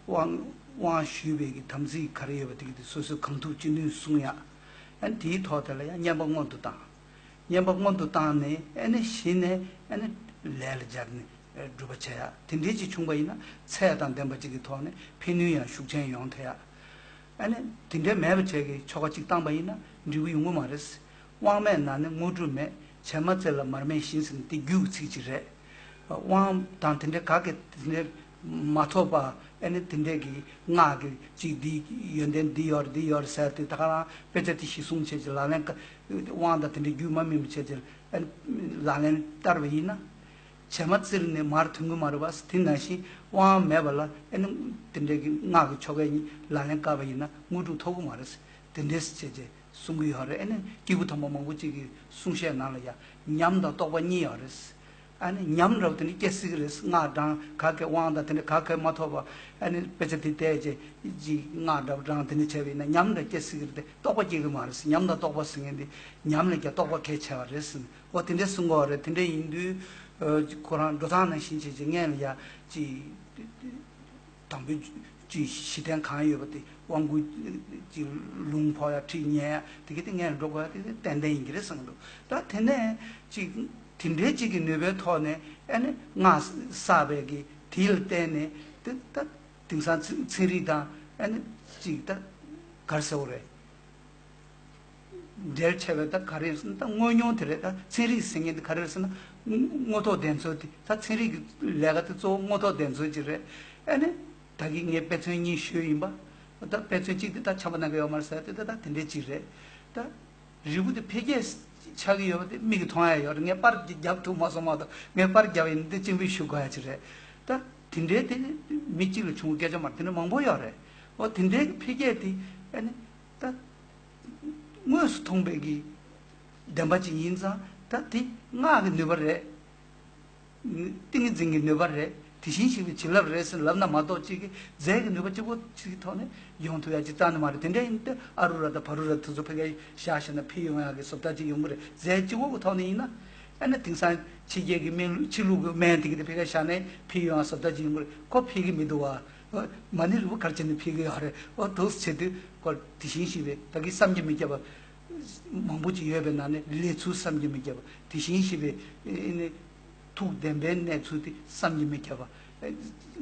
དབང་དབང་ཞུས་པའི་གི་དམ་ཚིག་ག་རེ་ཡོད་པ་དེ་གི་དེ་སོ་སོས་གང་ཐུབ་ཅི་ནུས་གསུང་ཡ། ཨ་ནི་དེའི་ཐོག་དེ་ལ་ཡང་བསྙེན་པ་སྔོན་དུ་བཏང་། བསྙེན་པ་སྔོན་དུ་བཏང་ནས་ཨ་ནི་གཞི་ནས་ཨ་ནི་ལས་ལ་སྦྱར་ནས་སྒྲུབ་པ་བྱེད་ཡ། དེ་འདྲའི་ཅིག་བྱུང་པ་ཡིན་ན་ཚད་དང་ལྡན་པ་ཅིག་གི་ཐོག་ནས་ཕན་ནུས་ཡང་ཤུགས་ཆེན་ཡོང་ཐུབ་ཡ། ཨ་ནི་དེ་འདྲའི་མེད་པ་བྱས་ཀྱི་ཆོ་ག་གཅིག་བཏང་པ་ཡིན་ན་འབྲས་བུ་ཡོང་གི་མ་རེད། དབང་མེད་ན་ནི་དངོས་གྲུབ་མེད། བྱེ་མ་བཙིར་ལ་མར་མེ་བཞིན་ཟེར་ནས་དེ་རྒྱུད་ཀྱི་ཚིག་ཅིག་རེད། དབང་དང་དེ་འདྲའི་ག་གེ་དེ་འདྲའི་མ་ཐོབ་པ། ཨ་ནི་དེ་འདྲའི་གི་སྔགས་ཀྱི་ཅིག་འདི་ཡོན་ཏན་འདི་ཡོད་རེད་འདི་ཡོད་རེད་ཟེར་ཏེ་ད་ག་རང་དཔེ་ཆ་དེ་གཞི་བཟུང་བྱས་ཀྱི་ལག་ལེན་ཀ་དབང་དང་དེ་འདྲའི་རྒྱུད་མ་སྨིན་པ་བྱས་ཀྱི་ཨ་ནི་ལག་ལེན་བསྟར་བ་ཡིན་ན། བྱེ་མ་བཙིར་ནས་མར་ཐོན་གྱི་མ་རེད་པ། དེ་ནང་བཞིན་དབང་མེད་པ་ལ་ཨེ་ནི་དེ་འདྲའི་གི་སྔགས་ཀྱི་ཆོ་གའི་ལག་ལེན་བཀལ་བ་ཡིན་ན་དངོས་གྲུབ་ཐོབ་ཀྱི་མ་རེད། དེ་འདྲས་བྱས་རྗེས་གསུང་གི་ཡོད་རེད། ཨེ་ནི་སྐྱེས་བུ་དམ་པ་མང་པོ་ཅིག་གི་གསུང་བཤད་ནང་ལ་ཡ་ཉམས་དང་རྟོགས་པ་གཉིས་ཡོད་རེད། ཨ་ནི་ཉམས་འདྲ་བོ་དེ་འདྲ་སྐྱེ་སྲིད་ཀྱི་རེད། སྔགས་བགྲང་ག་གེ་དབང་དང་དེ་འདྲ་ག་གེ་མ་ཐོབ་པ། ཨ་ནི་དཔེ་ཆ་དེ་བལྟས་རྗེས་ཅིག་སྔགས་འདྲ་བོ་བགྲང་དེ་འདྲ་བྱས་པ་ཡིན་ན་ཉམས་འདྲ་སྐྱེ་སྲིད་ཀྱི་རེད་དེ་རྟོགས་པ་སྐྱེ་གི་མ་རེད། ཉམས་དང་རྟོགས་པ་ཟེར་མཁན་དེ་ཉམས་ལས་ཀྱང་རྟོགས་པ་གལ་ཆེ་བ་རེད་ཟེར་ནས། འོ་དེ་འདྲས་གསུང་གི་ཡོད་རེད། དེ་འདྲས་ཡིན་དུས་ཁོ་རང་འགྲོ་སྟངས་ནང་བཞིན་བྱས་ཀྱི་སྔོན་ལ་ཡ་ཅིག་དང་པོའི་ཅིག་གཞི་རྟེན་གང་ཡོད་པ་དེ་དབང་བསྐུར་ཅིག་ལུང་ཕོག་ཡ་ཁྲིད་ཉན་ཡ་དེ་གི་དེ་སྔོན་ལ་འགྲོ་དགོས་ཡ་དེ་ཏན་ཏན་ཡིན་གྱི་རེད་བསམ་གྱི་འདུག་ད་དེ་ནས་ཅིག་དེ་འདྲའི་ཅིག་གི་ནུས་པའི་ཐོག་ནས་ཨ་ནི་སྔགས་བསགས་པའི་གི་དེ་ལ་བརྟེན་ནས་དེ་ད་དེང་སང་ཚན་རིག་དང་ཨ་ནི་ཅིག་ད་ག་རེ་ཟེར་དགོས་རེད། འབྲེལ་ཆེ་བའི་ད་ག་རེ་ཟེར་ན་ད་དངོས་མྱོང་དེ་རེད། ད་ཚན་རིག་ཟེར་མཁན་དེ་ག་རེ་རེད་ཟེར་ན་དངོས་ཐོག་བདེན་འཚོལ་དེ། ད་ཚན་རིག་གི་ལས་ཀ་དེ་གཙོ་བོ་དངོས་ཐོག་བདེན་འཚོལ་ཅིག་རེད། ཨ་ནི་ད་གིན་ངས་དཔེ་མཚོན་གཉིས་ཞུས་ཡིན་པ། ད་དཔེ་མཚོན་གཅིག་དེ་ད་ཆམ་པ་ནང་གི་ཡོད་མ་རེད་ཟེར་དེ་ད་ད་དེ་འདྲས་ཅིག་རེད། ད་རིལ་བུ་དེ་འཕེལ་རྒྱས་ཆགས་ཀྱི་ཡོད་པ་དེ་མིག་གིས་མཐོང་ཡ་ཡོད་རེད། ངས་པར་རྒྱབ་ཐུབ་མ་སོང་མ་གཏོགས། ངས་པར་རྒྱབ་ཡིན་དེ་གཅིག་མིག་ཞུ་དགོས་ཡ་ཅིག་རེད། ད་དེ་འདྲའི་དེ་མི་གཅིག་ལ་བྱུང་བའི་སྐད་ཆ་མ་རེད། དེ་འདྲ་མང་པོ་ཡོད་རེད། འོ་དེ་འདྲའི་འཕེལ་རྒྱས་དེ་ཨ་ནི་ད། དངོས་ དངོས་སུ་མཐོང་པའི་གི་བདེན་པ་ཅིག་ཡིན་ཙང་ད་དེ་སྔགས་ཀྱི་ནུས་པ་རེད། ཏིང་ངེ་འཛིན་གྱི་ནུས་པ་རེད། དེ་བཞིན་གཤེགས་པའི་བྱིན་རླབས་རེད་ཟེར་ལབ་ན་མ་གཏོགས་གཅིག་གིས་རྫས་ཀྱི་ནུས་པ་གཅིག་པོ་གཅིག་གི་ཐོག་ནས་ཡོང་ཐུབ་ཡ་གཅིག་རྩ་ནས་མ་རེད། དེ་འདྲ་ཡིན་ཏེ་ཨ་རུ་ར་དང་བྷ་རུ་ར་དེ་ཚོ་ཕ་གིར་བཞག་བཞག་ན་ཕུལ་ཡོང་ཡ་གི་བཟོ་ལྟ་གཅིག་ཡོང་གི་རེད། རྫས་གཅིག་པོ་གི་ཐོག་ནས་ཡིན་ན་ཨ་ནི་དེང་སང་ཕྱི་རྒྱལ་གྱི་སྨན་ལུགས་ཕྱི་ལུགས་ཀྱི་སྨན་དེ་གི་དེ་ཕ་གིར་བཞག་ནས་ཕུལ་ཡོང་ཡ་བཟོ་ལྟ་གཅིག་ཡོང་གི་རེད། ཁོ་ཕུལ་གི་མི་འདུག་བ། མ་ཎི་རིལ་བུ་ག་རེ་བྱས་ནས་ཕུལ་གི་ཡོད་རེད། འོ་འདུག་སེ་བྱེད་དུས་ཁོ་དེ་བཞིན་གཤེགས་པའི་ད་གིན་བསམ་གྱིས་མི་ཁྱབ་པ་མང་པོ་ཅིག་ཡོད་པའི་ནང་ནས་ལས་ཚུལ་བསམ་གྱིས་མི་ཁྱབ་པ་དེ་བཞིན་གཤེགས་པའི་ཨེ་ནི་ཐུགས་བདེན་པའི་གནས་ཚུལ་དེ་བསམ་གྱིས་མི་ཁྱབ་པ།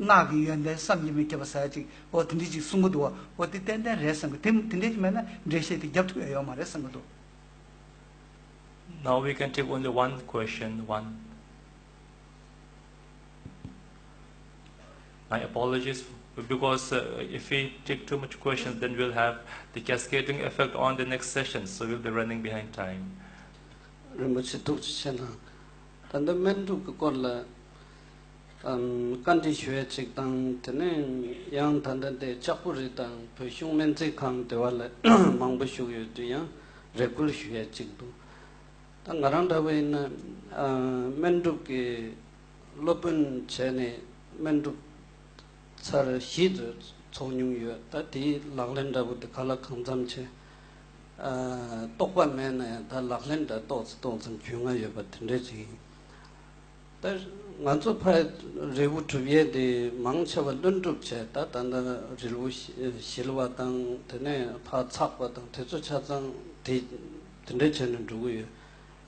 སྔགས་ཀྱི་ཡོན་ཏན་བསམ་གྱིས་མི་ཁྱབ་པ་ཟེར་ཡ་ཅིག་འོ་དེ་འདྲ་ཅིག་གསུང་གི་འདུག་བ། འོ་དེ་ཏན་ཏན་རེད་བསམ་གི། དེ་དེ་འདྲ་ཅིག་མེད་ན་འགྲེལ་བཤད་དེ་རྒྱབ་ཐུབ་ཡ་ཡོད་མ་རེད་བསམ་གི་འདུག Now we can take only one question, one. My apologies, because uh, if we take too much questions, then we'll have the cascading effect on the next session, so we'll be running behind time. རིན་པོ་ཆེ་ཐུགས་རྗེ་ཆེ་གནང་། ད་ལྟ་སྨན་སྒྲུབ་ཀྱི་སྐོར་ལ་ཨམ་བཀའ་འདྲི་ཞུ་ཡ་ཅིག་དང་། དེ་ནས་ཡང་ད་ལྟ་དེ་ལྕགས་པོ་རི་དང་བོད་གཞུང་སྨན་རྩིས་ཁང་དེ་བ་ལ་མང་པོ་ཞུགས་ཡོད་དུས་ཡང་རེ་སྐུལ་ཞུ་ཡ་ཅིག་འདུག་ད་ང་རང་འདྲ་བོ་ཡིན་ན་ཨ་སྨན་སྒྲུབ་ཀྱི་སློབ་དཔོན་བྱས་ནས་སྨན་སྒྲུབ་ཚར་བཞི་ཙམ་ཚོགས་མྱོང་ཡོད། ད་དེའི་ལག་ལེན་འདྲ་བོ་དེ་ག་ལ་གང་འཚམ་བྱས། ཨ་རྟོགས་པ་མེད་ན་ཡང་ད་ལག་ལེན་འདྲ་ཏོག་ཙམ་ཏོག་ཙམ་རྒྱུས་མངའ་ཡོད་པ་དེ་འདྲ་ཅིག་ཡིན། ད་ང་ཚོ་ཕར་རེ་བ་སྒྲུབ་ཡས་དེ་མང་ཆེ་བ་ལྷུན་གྲུབ་བྱས། ད་ད་ལྟ་རིལ་བུ་བཞི་བཞི་ལ་བ་དང་དེ་ནས་ཕར་ཚགས་པ་དང་དེ་ཚོ་ཆ་ཚང་དེ་དེ་འདྲ་བྱས་ནས་འགྲོ་གི་ཡོད།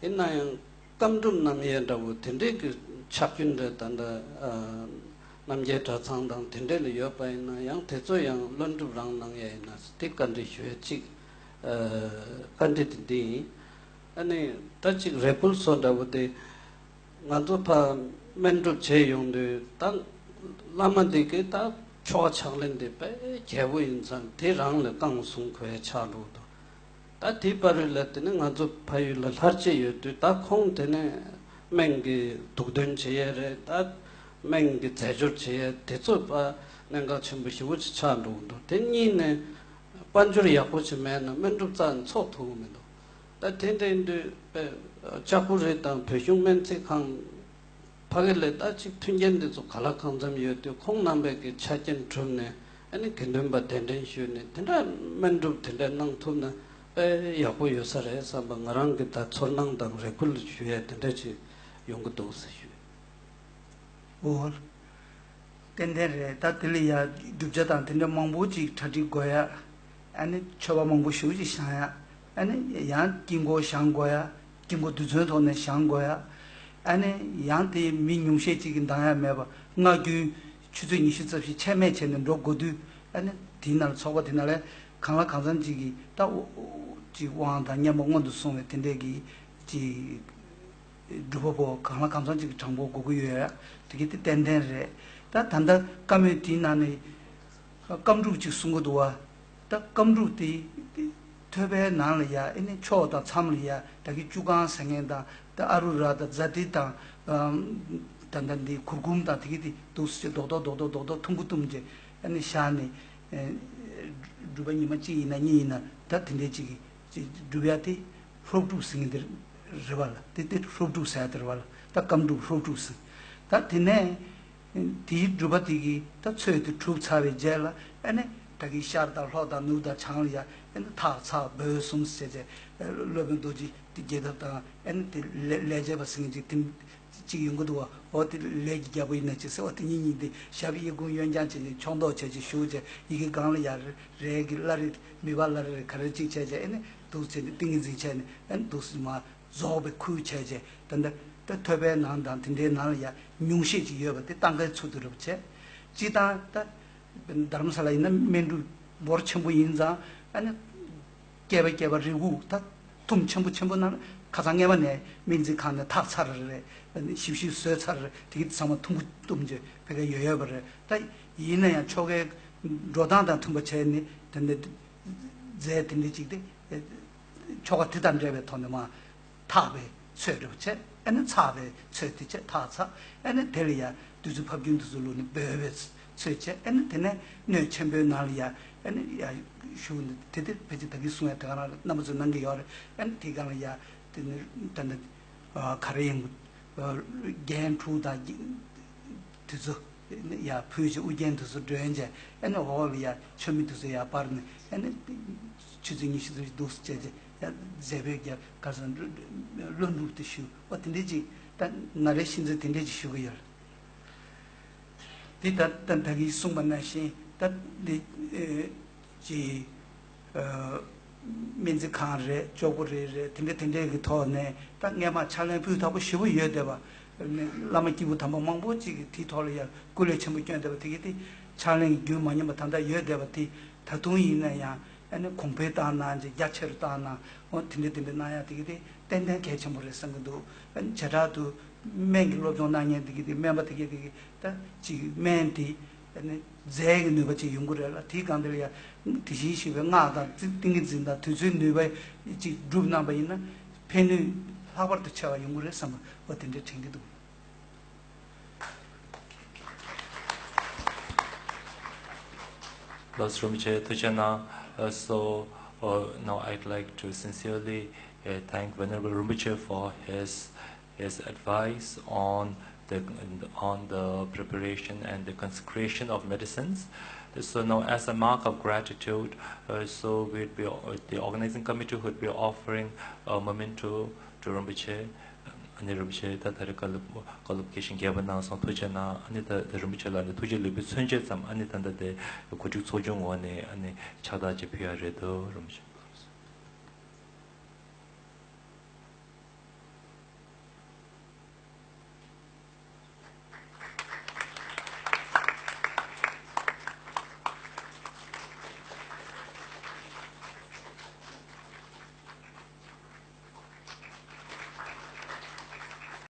ཡིན་ན་ཡང་རྐང་སྒྲུབ་རྣམ་དབྱེ་འདྲ་བོ་དེ་འདྲའི་གི་ཆག་སྐྱོན་འདྲ་ད་ལྟ་ཨ་རྣམ་རྒྱལ་གྲྭ་ཚང་དང་དེ་འདྲ་ལ་ཡོད་པ་ཡིན་ན་ཡང་དེ་ཚོ་ཡང་ལྷུན་གྲུབ་རང་གནང་ཡས་ཡིན་ན་དེ་བཀའ་འདྲི་ཞུ་ཡས་གཅིག་ཨ་བཀའ་འདྲི་དེ་འདི་ཡིན། ཨ་ནི་ད་གཅིག་རེ་སྐུལ་སོགས་འདྲ་བོ་དེ་ང་ཚོ་ཕར་སྨན་སྒྲུབ་བྱས་ཡོང་དུས་ད་བླ་མ་འདི་གིས་ད་ཆོ་ག་ཕྱག་ལེན་དེ་དཔེ་རྒྱས་པོ་ཡིན་ཙང་དེ་རང་ལ་བསྐང་བཟུང་དགོས་ཡ་ཆགས་འགྲོ་གི་འདུག་ད་དེའི་བར་ལ་དེ་ནི་ང་ཚོ་ཕ་ཡུལ་ལ་ལྷར་བཅས་ཡོད་དུས་ད་ཁོང་དེ་ནས་སྨན་གྱི་དུག་འདོན་བྱེད་ཡས་རེད། ད་སྨན་གྱི་རྫས་སྦྱོར་བྱེད་ཡས་དེ་ཚོ་ཕར་གནད་འགག་ཆེན་པོ་ཞེ་པོ་ཅིག་ཆགས་འགྲོ་གི་འདུག་དེ་གཉིས་ནས་དཔལ་འབྱོར་ཡག་པོ་ཅིག་མེད་ན་སྨན་སྒྲུབ་རྩ་ནས་འཚོགས་ཐུབ་ཀྱི་མི་འདུག་ད་དེ་འདྲ་ཡིན་དུས་དཔེ་ལྕགས་པོ་རི་དང་བོད་གཞུང་སྨན་རྩིས་ཁང་ཕ་གི་ལས་ད་ཅིག་མཐུན་རྐྱེན་འདི་ཚོ་ག་ལ་གང་འཚམ་ཡོད་དུས་ཁོང་རྣམ་པས་ཀྱི་ཆ་རྐྱེན་གྲུབ་ནས་ཨ་ནི་དགེ་འདུན་པ་གདན་འདྲེན་ཞུས་ནས་དེ་འདྲ་སྨན་སྒྲུབ་དེ་འདྲ་གནང་ཐུབ་ན་དཔེ་ཡག་པོ་ཡོད་ས་རེད་བསམ་པ་ང་རང་གི་ད་ཚོར་སྣང་དང་རེ་སྐུལ་ཞུ་ཡས་དེ་འདྲ་ཅིག་ཡོང་གི་འདུག་ཟེར་ཞུས། འོ། ཏན་ཏན་རེད། ད་དེ་ལ་ཡ་བསྒྲུབ་བྱ་དང་དེ་འདྲ་མང་པོ་ཅིག་གྲ་སྒྲིག་དགོས་ཡ། ཨ་ནི་མཆོད་པ་མང་པོ་ཞེ་པོ་ཅིག་བཞེངས་ཡ། ཨ་ནི་ཡང་དཀྱིལ་འཁོར་བཞེངས་དགོས་ཡ། དཀྱིལ་འཁོར་རྡུལ་ཚོན་ཐོག་ནས་བཞེངས་དགོས་ཡ། ཨ་ནི་ཡང་དེ་མི་ཉུང་ཤས་ཅིག་གིས་འདང་ཡ་མེད་པ་སྔ་རྒྱུན་ཆུ་ཚོད་ཉི་ཤུ་རྩ་བཞི་ཆད་མེད་བྱས་ནས་འགྲོ་དགོས་དུས་ཨ་ནི་དེའི་ནང་ལ་ཚོགས་པ་དེ་ནང་ལ་གང་ལ་གང་འཚམ་ཅིག་གིས་ད་ཅིག་དབང་དང་མཉམ་པ་སྔོན་དུ་སོང་བའི་དེ་འདྲས་ཀྱི་ཅིག་སྒྲུབ་པ་པོ་གང་ལ་གང་འཚམ་ཅིག་གི་གྲངས་འབོར་དགོས་ཀྱི་ཡོད་ཡ། དེ་གི་དེ་ཏན་ཏན་རེད། ད་ད་ལྟ་བཀའ་མོལ་དེའི་ནང་ནས་སྐྱབས་འགྲུབ་ཅིག་གསུང་གི་འདུག་བ། ད་སྐྱབས་འགྲུབ་དེ་ཐོས་པའི་ནང་ལ་ཡ་ཨེ་ནི་ཕྱོགས་དང་མཚམས་ལ་ཡ་ད་གི་བཅུ་གང་ཟེར་མཁན་དང་ད་ཨ་རུ་ར་དང་ཛ་ཏི་དང་ད་ལྟ་འདི་གུར་གུམ་དང་དེ་གི་དེ་འདུག་སེ་རྡོག་རྡོག་རྡོག་རྡོག་རྡོག་རྡོག་ཐུང་གུ་བཏུམ་རྗེས་ཨེ་ནི་བཞག་ནས་སྒྲུབ་པ་ཉི་མ་གཅིག་ཡིན་ན་གཉིས་ཡིན་ན་ད་དེ་འདྲའི་ཅིག་གི་སྒྲུབ་ཡ་དེ་ཧྲོབ་སྒྲུབ་ཟེར་མཁན་དེ་རེད་བ་ལ། དེ་དེ་ཧྲོབ་སྒྲུབ་ཟེར་ཡ་དེ་རེད་བ་ལ། ད་སྐྱབས་འགྲུབ་ཧྲོབ་སྒྲུབ་ཟེར། ད་དེ་ནས་དེའི་སྒྲུབ་པ་དེ་གི་ད་ཚོད་དེ་གྲུབ་ཚར་བའི་རྗེས་ལ་ཨ་ནི་ད་གི་ཤར་དང་ལྷོ་དང་ནུབ་དང་བྱང་ལ་ཡ་ཨ་ནི་ཐག་ཚག་འབོལ་གསུམ་ཟེར་བྱས་སློབ་དཔོན་རྡོ་རྗེ་དེ་རྒྱས་ཐབས་དང་ཨ་ནི་དེ་ལས་ལས་བྱེད་པ་ཟེར་མཁན་ཅིག་དེ། གཅིག་ཡོང་གི་འདུག་བ། འོ་དེ་ལས་ཀྱི་རྒྱལ་པོ་ཡིན་ན་ཅིག་ཟེར་བ་དེ་གཉིས་གཉིས་དེ་ཞབས་གཡས་བསྐུམ་གཡོན་བརྐྱང་བྱས་ནས་ཕྱོགས་མདོག་བྱས་ཅིག་བཞུགས་བྱས་ཡི་གེ་སྒང་ལ་ཡར་རེ་གི་བླ་རེ་མི་བ་བླ་རེ་རེ་ག་རེ་གཅིག་བྱས་བྱས་ཨེ་ནི་འདུག་བྱས་ནས་ཏིང་ངེ་འཛིན་བྱས་ནས་ཨེ་ནི་འདུག་སེ་མ་རྫོགས་པའི་ཁུལ་བྱས་བྱས་ད་ལྟ་ད་ཐོས་པའི་ནང་དང་དེ་འདྲའི་ནང་ལ་ཡ་ཉུང་ཤས་ཅིག་ཡོད་པ་དེ་ཏང་ཁའི་ཚུལ་དུ་རེ་བ་བྱས། སྤྱིར་བཏང་ད། རྡ་རམ་ས་ལ་ཡིན་ན་སྨན་སྒྲུབ་འབོར་ཆེན་པོ་ཡིན་ཙང་ཨ་ནི། བསྐལ་པ་བསྐལ་པ་རེ་དགུ་ད་ཐུམ་ཆེན་པོ་ཆེན་པོ་ནང་ཁ་སང་སྔས་མ་ནས་སྨན་རྩིས་ཁང་ནས་འཐག་ཚར་རེད། ཞིབ་ཞིབ་བཟོས་ཚར་རེད། དེ་གི་ཚང་མ་ཐུམ་གུ་བཏུམ་བྱས་ཕ་གིར་ཡོད་ཡོད་པ་རེད། ད་ཡིན་ན་ཡང་ཆོ་གའི་འགྲོ་སྟངས་དང་མཐུན་པ་བྱས་ནས་དེ་འདྲ་རྫས་དེ་འདྲ་ཅིག་དེ་ཆོ་ག་དེ་དང་འབྲེལ་བའི་ཐོག་ནས་མ། འཐག་པའི་ཚོད་རེ་བྱས། ཨ་ནི་ཚགས་པའི་ཚོད་དེ་བྱས་འཐག་ཚར། ཨ་ནི་དེ་ལ་ཡ་བདུད་རྩི་ཕབ་རྒྱུན་དུ་ཚུར་བླུགས་ནས་འབོལ་བའི་ ཚོས་བྱས། ཨ་ནི་དེ་ནས་སྣོད་ཆེན་པོའི་ནང་ལ་ཡ་ཨ་ནི་ཡ་ཞུགས་ནས། དེ་དེ་ཕལ་ཆེར་ད་གིན་གསུང་ཡ་དེ་ག་རང་རེད། རྣམ་པ་ཚོས་གནང་གི་ཡོད་རེད། ཨ་ནི་དེའི་སྒང་ལ་ཡ་དེ་ནི་ད་ལྟ་ག་རེ་ཡིན། རྒྱན་དྲུག་དང་དེ་ཚོ་ཡ་ཕུལ་བྱས། དབུ་རྒྱན་དེ་ཚོ་སྒྲོན་བྱས། ཨ་ནི་འོག་ལ་ཡ་མཆོད་མེ་དེ་ཚོ་ཡ་སྤར་ནས། ཨ་ནི་ཆུ་ཚོད་ཉི་ཤུ་ཙམ་ཞིག་འདུག་སེ་བྱས་བྱས། ཡ་མཛད་སྒོའི་རྒྱབ་ཁར་སོང་། ལྷོ་ནུབ་ཏུ་ཞུགས། འོ་དེ་འདྲས་ཅིག་ད་ན་རེ་ཤིང་ཚོས་དེ་འདྲས་ཅིག་ཞུ་གི་ཡོད། དེ་ད་ད་ད་གིན་གསུངས་པ་ནང་བཞིན། ད་འདི་ཨེ་ཅི་ཨ་སྨན་རྩིས་ཁང་རེད། ཅོག་པོ་རེད་རེད། དེ་འདྲ་དེ་འདྲའི་གི་ཐོག་ནས་ད་སྔས་མ་ཕྱག་ལེན་ཕུལ་ཐག་པོ་ཞེ་པོ་ཡོད་བསྡད་པ། བླ་མ་སྐྱེས་བུ་དམ་པ་མང་པོ་ཅིག་གིས་དེའི་ཐོག་ལ་ཡ་སྐུ་ལས་ཆེན་པོ་བསྐྱོན་བསྡད་པ་དེ་གིས། དེ་ཕྱག་ལེན་གྱི་རྒྱུན་མ་ཉམས་པ་ད་ལྟ་ཡོད་བསྡད་པ་དེ། ད་དུང་ཡིན་ན་ཡང་ཨ་ནི་གོང་འཕེལ་བཏང་གནང་བྱས། རྒྱ་ཆེ་རུ་བཏང་གནང་། འོ་དེ་འདྲ་དེ་འདྲ་གནང་ཡ་དེ་གིས་དེ་ཏན་ཏན་གལ་ཆེན་པོ་རེད་བསམ་གྱི་འདུག། ཨ་ནི་བྱེ་བྲག་ཏུ་སྨན་གྱི་སློབ་སྦྱོང་གནང་མཁན་དེ་གིས་དེ། སྨན་པ་དེ་གིས་དེ་གིས་ད་ཅིག་སྨན་དེ་ཨ་ནི་རྫས་ཀྱི་ནུས་པ་ཅིག་ཡོང་གི་རེད་ལ། དེའི་སྒང་དེ་ལ་ཡ་དེ་བཞིན་གཤེགས་པའི་སྔགས་དང་ཏིང་ཏིང་ངེ་འཛིན་དང་དེ་ཚོའི་ནུས་པ་ཅིག་བསྒྲུབས་གནང་པ་ཡིན་ན། ཕན་ནུས་ལྷག་པར་དུ་ཆེ་བ་ཡོང་གི་རེད་བསམ་པ། འོ་དེ་འདྲ་དྲན་གྱི་འདུག། ལགས་སོ། རིན་པོ་ཆེ་ཐུགས་རྗེ་གནང་། Uh, so, uh, now I'd like to sincerely uh, thank Venerable Rinpoche for his his advice on the on the preparation and the consecration of medicines. So now, as a mark of gratitude, uh, so we'd be the organizing committee would be offering a memento to Rinpoche. ཨ་ནི་རིན་པོ་ཆེ་ད་ད་རེས་བཀའ་སློབ་བཀའ་སློབ་དགེ་ཞིང་རྒྱས་པ་གནང་སོང་། ཐུགས་རྗེ་གནང་། ཨ་ནི་ད་ད་རིན་པོ་ཆེ་ལ་ནི་ཐུགས་རྗེ་ལེགས་འབུལ་མཚོན་བྱེད་ཙམ། ཨ་ནི་ད་ད་དེ་གོ་སྒྲིག་ཚོགས་ཆུང་ངོས་ནས་ཨ་ནི་ཕྱག་རྟགས་ཅིག་ཕུལ་ཡ་རེད་དོ། རིན་པོ་ཆེ།